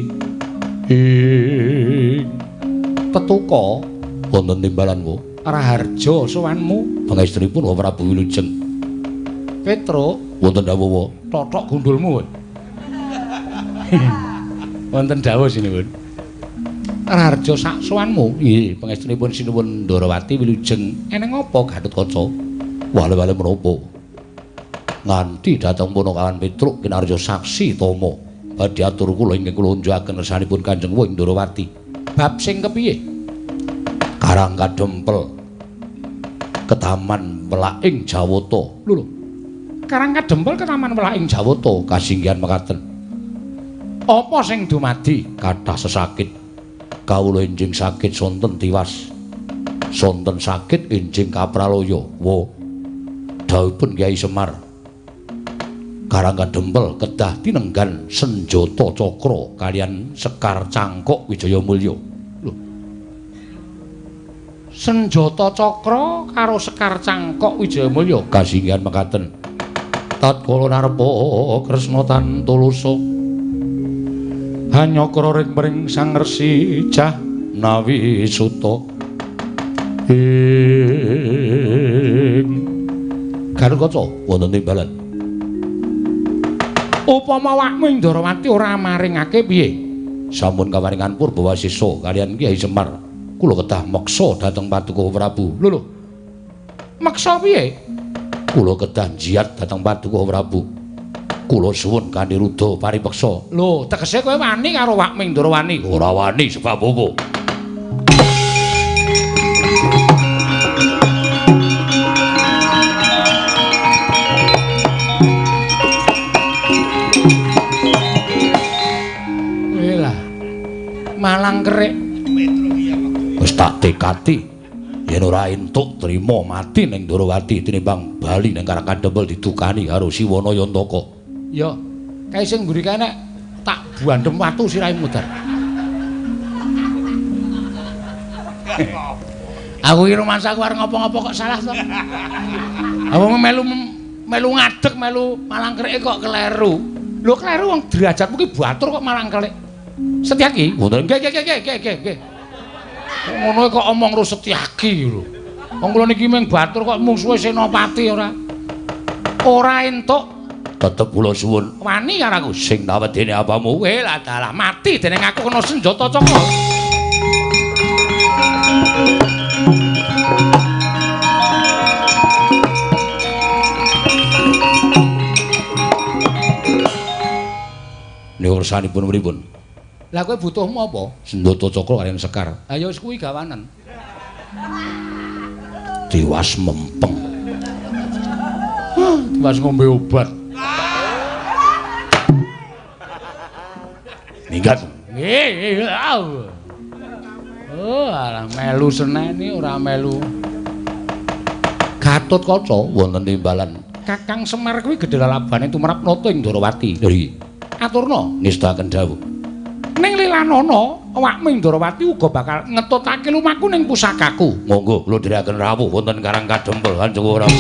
ing tetuka wonten timbalan wo Raharja sowanmu pangestripun Wa Prabu Wilujeng Petruk wonten dawuh wa totok gundulmu kowe. Wonten dawuh sinuwun Raharja sak sowanmu. Nggih, pangestunipun Sinuwun Ndorowati wilujeng. Eneng apa Gatotkaca? Wale-wale menapa? Nganti dhateng Punakawan Petruk kinarya saksi tama. Badhe atur kula ingkang kula unjukaken kersanipun Kanjeng Wa Ndorowati. Bab sing kepiye? Karang Kadempel. Ketaman welaking Jawata. Lho lho. Karang Kadempel ketaman welaking Jawata kasinggihan mekaten. Apa sing dumadi? Kathah sesakit. Kawula enjing sakit sonten tiwas. Sonten sakit enjing kapralaya. Wa. Dawuhipun Kyai Semar. Karang Kadempel kedah tinenggan senjata cakra kaliyan sekar cangkok Wijaya Mulya. Lho. Senjata cakra karo Sekar Cangkok Wijayamulya. Kasinggihan mekaten. Tatkala narepa Kresna tan tulusa hanyakra ring mring Sang Resi Jahnawi Suta. Ing Garukaca wonten timbalan. Upama awakmu Indrawati ora maringake piye? Sampun kawaringan Purbawasisa kaliyan Kyai Semar. Kula kedah meksa dhateng Paduka Prabu. Lho lho. Meksa piye? Kula kedah njiat dhateng Paduka Prabu. Kula suwun kanthi ruda paripeksa. Lho, tegese kowe wani karo awakmu Indrawani? Ora wani sebab apa? Malang kerik. Wis tak tekati yen ora entuk trima mati ning Ndrawati tinimbang bali ning Karang Kadempel didukani karo Siwana Yantaka. Ya, kae sing mburi kae nek tak buandhem watu sirahe mudhar. Aku iki rumangsaku arep ngopo-ngopo kok salah to. Aku melu ngadeg melu malang kerike kok kleru. Lho kleru wong derajatmu ki batur kok malang kerik. Setyaki? Wonten. Nggih nggih nggih nggih nggih. Ngono kok omong ro Setyaki lho. Wong kula niki mung batur kok mungsuhe Senopati ora. Ora entuk. Tetep kula suwun. Wani karo aku sing tak wedene apamu. Lah dalah mati dening aku kena senjata cakra. Niku ursanipun pripun? Lah kowe butuhmu apa? Senjata cakra kaliyan Sekar. Ha ya wis kuwi gawanen. Tiwas mempeng. Tiwas ngombe obat. Minggat. Nggih. Oh, alah melu seneni ora melu. Gatotkaca wonten timbalan. Kakang Semar kuwi gedhe lalabane tumrap nata ing Ndrawati. Nggih. Aturna ngestakaken dawuh. Ning lilanana awakmu Indrawati uga bakal ngetutake lumaku ning pusakaku. Monggo kula dherekaken rawuh wonten Karang Kadempel Kanjeng Prabu.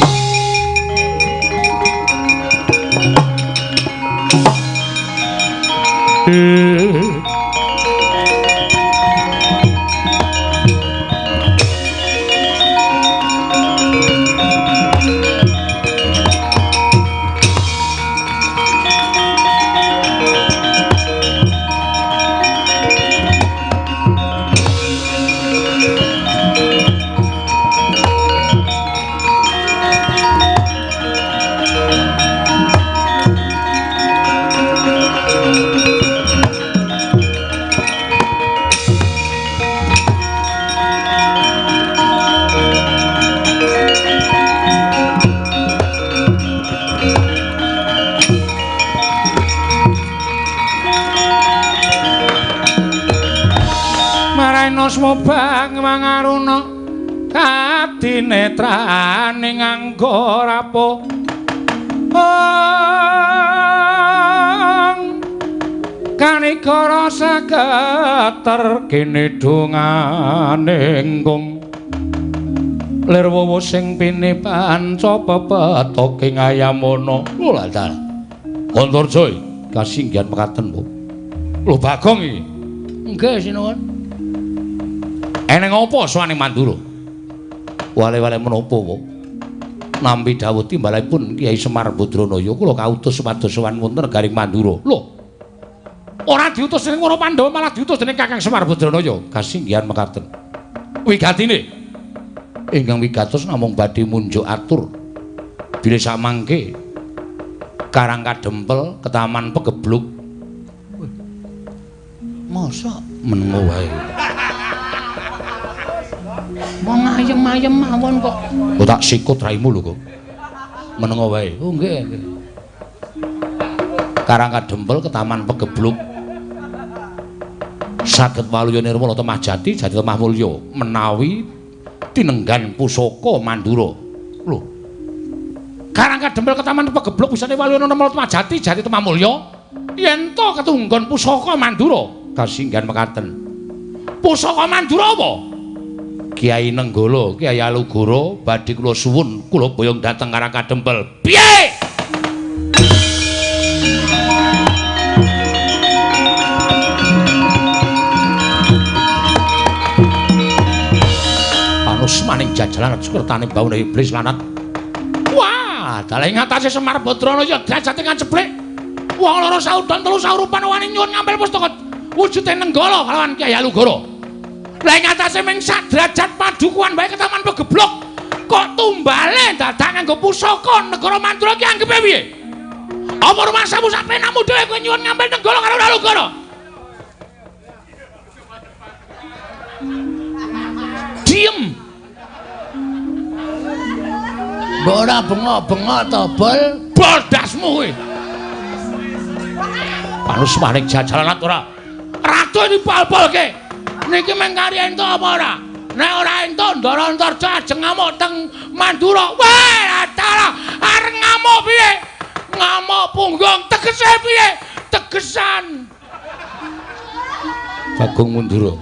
Smobang mangaruna kadinetrane nganggo rapo kanikara saketer kene dongane nggung lir wowo sing pini panca pepetoking ayamono. Lho lha dalah Antarja kasinggihan mekaten Bu. Lho Bagong iki. Nggih sinuwun. Eneng apa sowane Mandura? Wale-wale menapa, Bu? Nampi dawuh timbalanipun Kyai Semar Badranaya kula kautus supados sowan wonten negaring Mandura. Lho. Ora diutus dening para Pandhawa malah diutus dening Kakang Semar Badranaya. Kasinggihan mekaten. Wigatine ingkang wigatos namung badhe munjuk atur bilih samangke Karang Kadempel ketaman pegebluk. Mosok menengo wae. Wong ayem-ayem mawon kok. Kok tak sikut raimu lho kok. Menengo wae. Oh nggih, nggih. Karang Kadempel ketaman pegebluk. Saged waluya nirmala temah jati jati temah mulya menawi tinenggan pusaka Mandura. Lho. Karang Kadempel ketaman pegebluk bisane waluya nirmala temah jati jati temah mulya yen to ketunggon pusaka Mandura. Kasinggihan mekaten. Pusaka Mandura apa? Kiai Nenggala, Kiai Alugoro badhe kula suwun kula boyong dhateng Karang Kadempel. Piye? Panusmaning jajalan kertane bawana iblis lanat. Wah, dalah ing atase Semar Badranaya derajate kaceblek. Wong loro saudan telu saurupan wani nyuwun ngampil pustaka wujude Nenggala kalawan Kiai Alugoro. Lah ing atase ming sak derajat padukuhan wae ketaman pegeblok. Kok tumbale dadak nganggo pusaka negara Mandura ki anggepe piye? Apa rumangsamu sak penamu dhewe kowe nyuwun ngampil Nenggala karo Alugoro? Diem. Mbok ora bengok-bengok to, Bol? Bol dasmu kowe. Panusmaning jajalan ora. Ratu dipol-polke. Niki mung kari entuk apa ora? Nek ora entuk Ndara Antarja ajeng ngamuk teng Mandura. Wah, dalah arep ngamuk piye? Ngamuk punggung tegese piye? Tegesan. Bagong Mandura.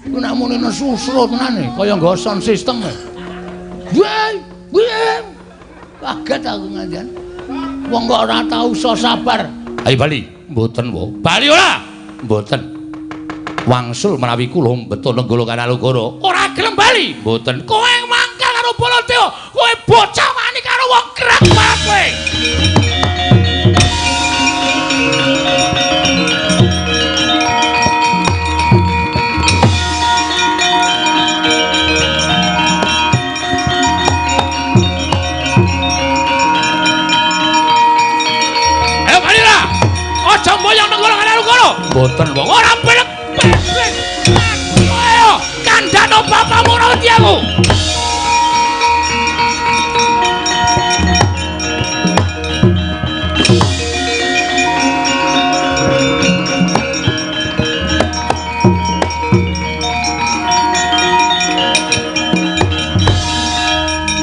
Iku nek muni nesu usro tenan kaya nggo sound system. Wah, wah. Kaget aku ngantian. Wong kok ora tau iso sabar. Ayo bali. Mboten, wo. Bali ora? Mboten. Wangsul menawi kula mbeto Nenggala karo Alugoro. Ora gelem bali. Mboten. Kowe mangkel karo Baladewa. Kowe bocah wani karo wong gerak banget kowe. Ayo bali lah. Aja mboyong Nenggala karo Alugoro. Mboten, wong ora belek. Ayo, kandhano bapakmu ora wedi aku.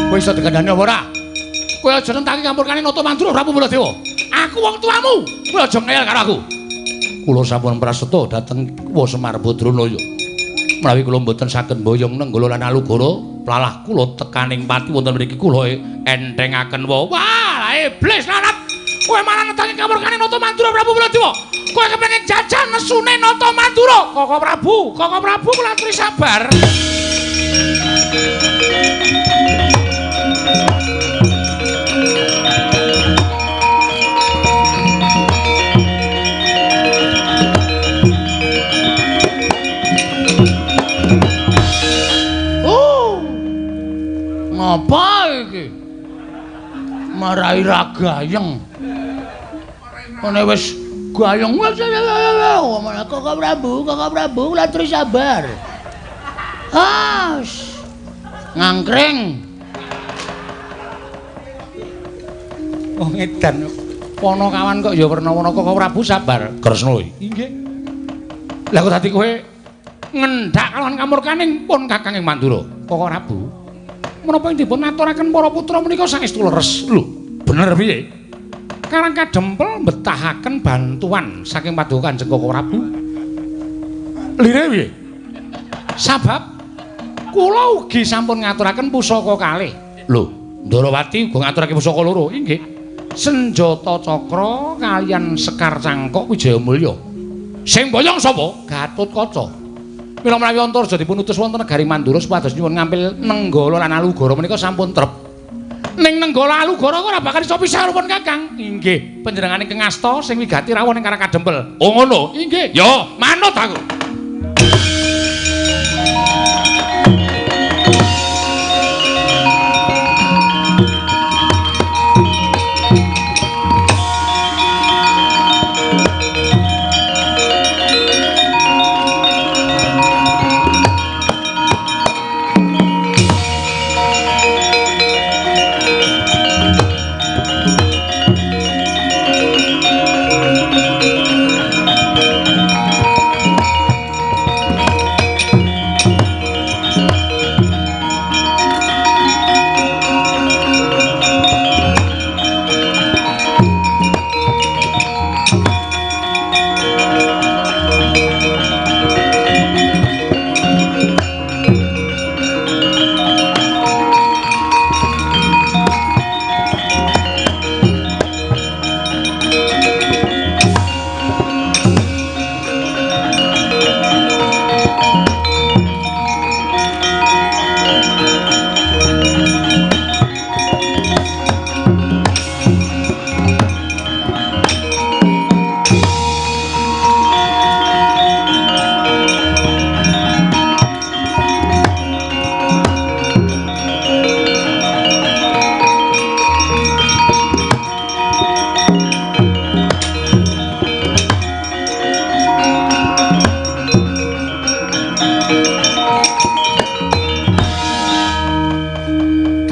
Kowe iso dikandhani apa ora? Kowe aja nentaki kampurkane Nata Mandura Prabu Baladewa. Aku wong tuamu. Kowe aja ngeyel karo aku. Kula sampun praseta dhateng Wa Semar Badranaya. Menawi kula mboten saged mboyong Nenggala lan Alugoro, plalah kula tekaning pati wonten mriki kula enthengaken wa. Wah, iblis lanat. Kowe malah netangi kamurkane Nata Mandura Prabu Baladewa. Kowe kepengin jajan nesune Nata Mandura. Koko Prabu, Koko Prabu kula aturi sabar. Ngapa iki? Marai ra gayeng. Ngene wis gayeng wis Koko Prabu, Koko Prabu kula aturi sabar. Ah, ngangkring. Wong edan. Ponokawan kok ya werna-werna Koko Prabu sabar. Kresna. Inggih. Lah kok dadi kowe ngendhak kalawan kamurkaning pun Kakang ing Mandura. Koko Prabu. Menapa ing dipun aturaken para putra menika saestu leres. Lho, bener piye? Karang Kadempel mbetahaken bantuan saking Paduka Kanjeng Koko Prabu. Lire piye? Sabab kula ugi sampun ngaturaken pusaka kalih. Lho, Ndarawati uga ngaturake pusaka loro. Inggih. Senjata cakra kaliyan Sekar Cangkok Wijayamulya. Sing boyong sapa? Gatotkaca. Mila menawi Antarja dipun utus wonten negari Mandura supados nyuwun ngampil Nenggala lan Alugoro menika sampun trep. Ning Nenggala Alugoro ora bakal iso pisah rupun Kakang. Inggih, panjenengane ingkang asta sing wigati rawuh ning Karang Kadempel. Oh ngono. Inggih. Ya, manut aku.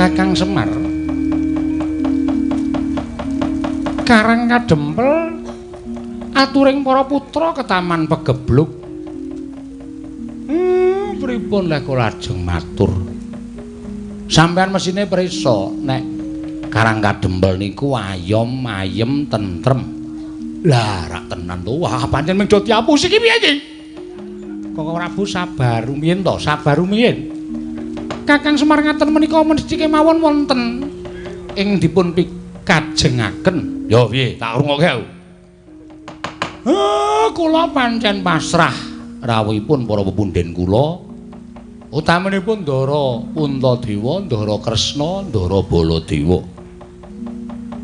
Kakang Semar. Karang Kadempel aturing para putra ketaman pegebluk. Pripun lek kula lajeng matur? Sampeyan mesine prisa nek Karang Kadempel niku ayom ayem tentrem. Lah rak tenan to. Wah, pancen mung do diapusi iki piye iki? Koko Prabu sabar rumiyin to, sabar rumiyin. Kakang Semar ngaten menika mesti kemawon wonten ing dipun pikajengaken. Ya piye, tak rungokke aku. Kula pancen pasrah rawuhipun para pepundhen kula. Utamanipun Ndara Puntadewa, Ndara Kresna, Ndara Baladewa.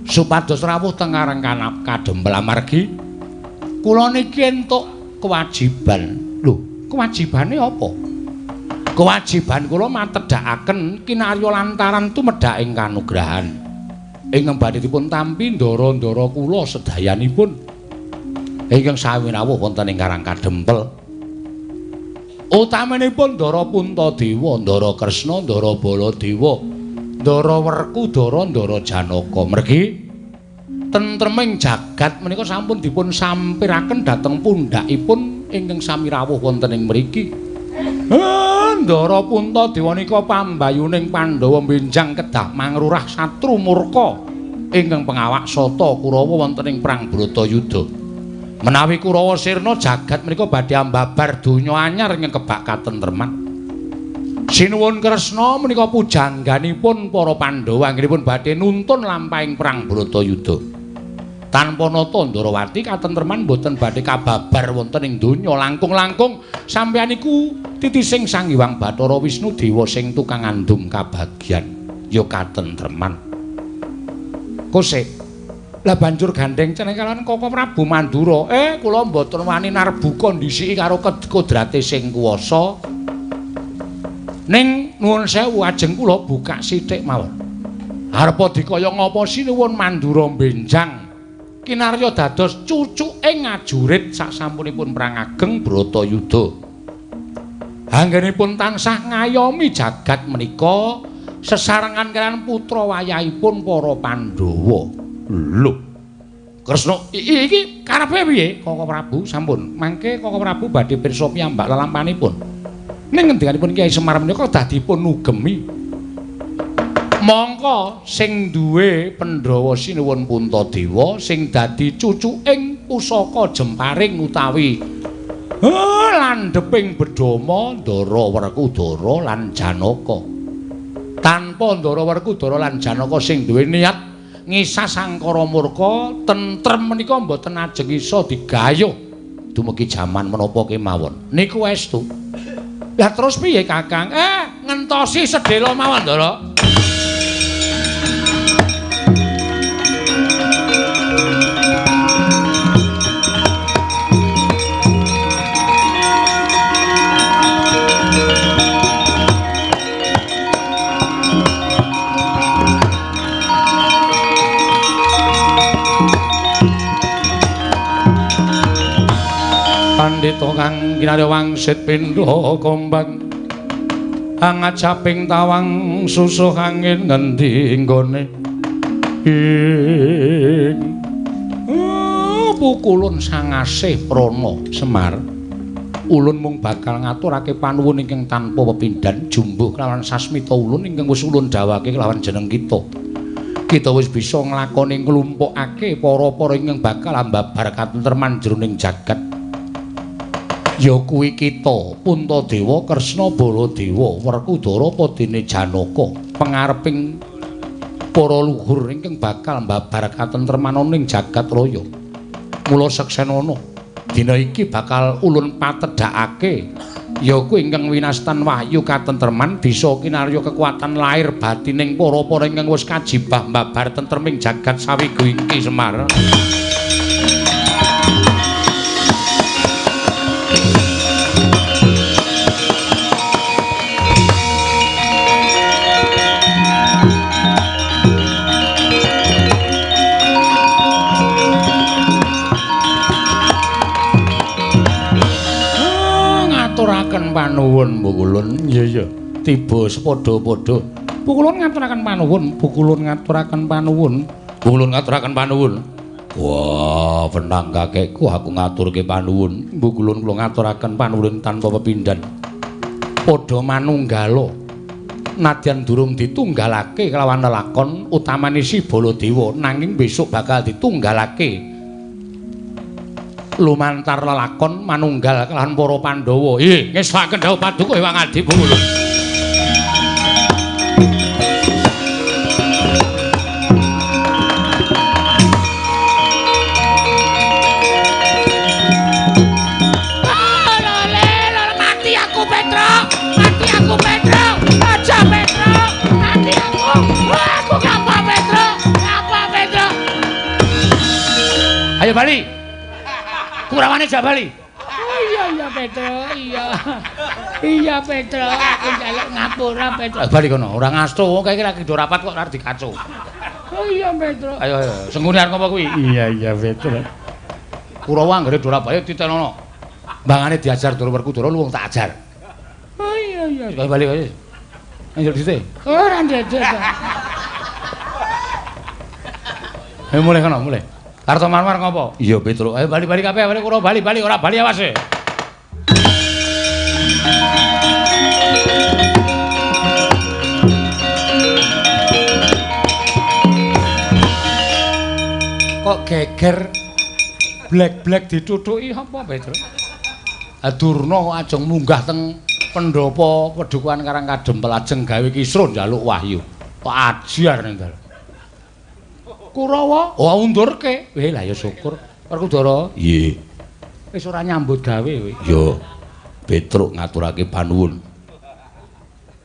Supados rawuh teng Karang Kadempel amargi kula niki entuk kewajiban. Lho, kewajibane apa? Kewajiban kula matedhakaken kinarya lantaran tumedhak ing kanugrahan. Ingkang badhe dipun tampi ndara-ndara kula sedayanipun ingkang sami rawuh wonten ing Karang Kadempel. Utamanipun Ndara Puntadewa, Ndara Kresna, Ndara Baladewa, Ndara Werkudara, Ndara Janaka. Mergi tentreming jagat menika sampun dipun sampiraken dhateng pundhakipun ingkang sami rawuh wonten ing mriki. Ndara Puntadewa nika pambayuning Pandhawa benjang kedah mangrurah satru murka ingkang pengawak sata Kurawa wonten ing perang Bratayuda. Menawi Kurawa sirna jagat menika badhe ambabar donya anyar ingkang kebak katentreman. Sinuwun Kresna menika pujangganipun para Pandhawa anggenipun badhe nuntun lampahing perang Bratayuda. Tanpa nata Ndarawati katentreman boten badhe kababar wonten ing donya. Langkung-langkung sampeyan iku titising Sang Hyang Bathara Wisnu Dewa sing tukang ngandum kabagyan ya katentreman. Kosek lah banjur gandeng ceneng kalawan Koko Prabu Mandura. Kula mboten wani narbuka ndhisiki karo kodrate sing kuwasa. Ning nuwun sewu ajeng kula buka sithik mawon. Arepa dikaya ngapa sinuwun Mandura benjang kinarya dados cucuke ngajurit sasampunipun perang ageng Bratayuda. Anggenipun tansah ngayomi jagat menika sesarengan kaliyan putra wayahipun para Pandhawa. Lho, Kresna iki karepe piye? Koko Prabu sampun mangke Koko Prabu badhe pirsa piyambak lelampanipun. Ning ngendikanipun Kyai Semar menika kedah dipun ugemi. Mongko sing duwe Pandhawa sinuwun Puntadewa sing dadi cucuking pusaka jemparing utawi landheping bedama Ndara Werkudara lan Janaka. Tanpa Ndara Werkudara lan Janaka sing duwe niat ngisas angkara murka tentrem menika mboten ajeng iso digayuh dumugi jaman menapa kemawon. Niku estu. Lah terus piye Kakang? Ngentosi sedhela mawon, Ndara. Pandhita kang kinarya wangsit pindha kombang angajaping tawang susuh angin ngendi nggone ing pukulun sangasih prana Semar. Ulun mung bakal ngaturake panuwun ingkang tanpa pepindhan jumbuh kelawan sasmita ulun ingkang wis ulun dawake kelawan jeneng kita. Kita wis bisa nglakoni nglumpukake para-para ingkang bakal ambabar katentreman jroning jagat. Ya kuwi kita Puntadewa, Kresna, Baladewa, Werkudara padene Janaka, pangareping para luhur ingkang bakal mbabar katentreman ning jagat raya. Mula seksenana dina iki bakal ulun patedhakake ya kuwi ingkang winastan wahyu katentreman bisa kinarya kekuatan lahir batining para-para ingkang wis kajibah mbabar tentreming jagat sawigu iki Semar. Panuwun mbukulun. Iya iya, tiba sepadha-padha. Pukulun ngaturaken panuwun, pukulun ngaturaken panuwun, pukulun ngaturaken panuwun. Wah, penang kakekku aku ngaturke panuwun. Pukulun kula ngaturaken panuwun tanpa pepindhan. Padha manunggala. Nadyan durung ditunggalake kelawan lelakon utamane si Baladewa, nanging besok bakal ditunggalake lumantar lelakon manunggal kelawan para Pandhawa. Ih, ngestokaken dawuh paduka Hyang Adi Pukulun. Mati aku Petro, mati aku Petro, aja Petro, mati aku. Aku ngapa Petro, ngapa Petro? Ayo bali. Kurawane jak bali. Oh iya iya Petro, iya. Iya Petro, aku njaluk ngapura Petro. Bali kono, ora ngasto wong kae lagi do rapat kok arep dikaco. Oh iya Petro. Ayo ayo, senggune arep ngopo kuwi? Iya iya Petro. Kurawa anggere do rapat titenono. Mbangane diajar Ndara Werkudara luwung tak ajar. Oh iya iya. Ayo bali ayo. Anjur dite. Ora ndedek. Ayo mulih kono, mulih. Kartomarmar ngopo? Iya Petro. Ayo bali-bali kabeh, bali Kurawa bali-bali ora bali awas e. Kok geger blek-blek ditutuki apa Petro? Durna kok ajeng munggah teng pendhapa Pedukuhan Karang Kadempel ajeng gawe kisruh njaluk wahyu. Kok ajar ning dalan. Kurawa, oh undurke. Weh lah ya syukur. Werkudara, nggih. Wis ora nyambut gawe kowe. Ya. Petruk ngaturake panuwun.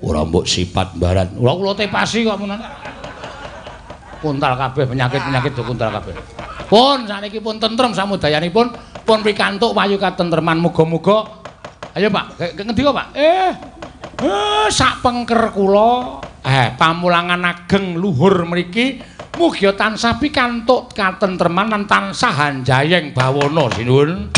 Ora mbok sipat mbaran. Ora kula tepasi kok menan. Kuntal kabeh penyakit-penyakit do kuntal kabeh. Pun saniki pun tentrem samudayanipun, pun pikantuk wahyu katentreman muga-muga. Ayo Pak, ngendi kok Pak? Sak pengker kula, pamulangan ageng luhur mriki mugia tansah pikantuk katentreman lan tansah hanjayeng bawana sinuwun.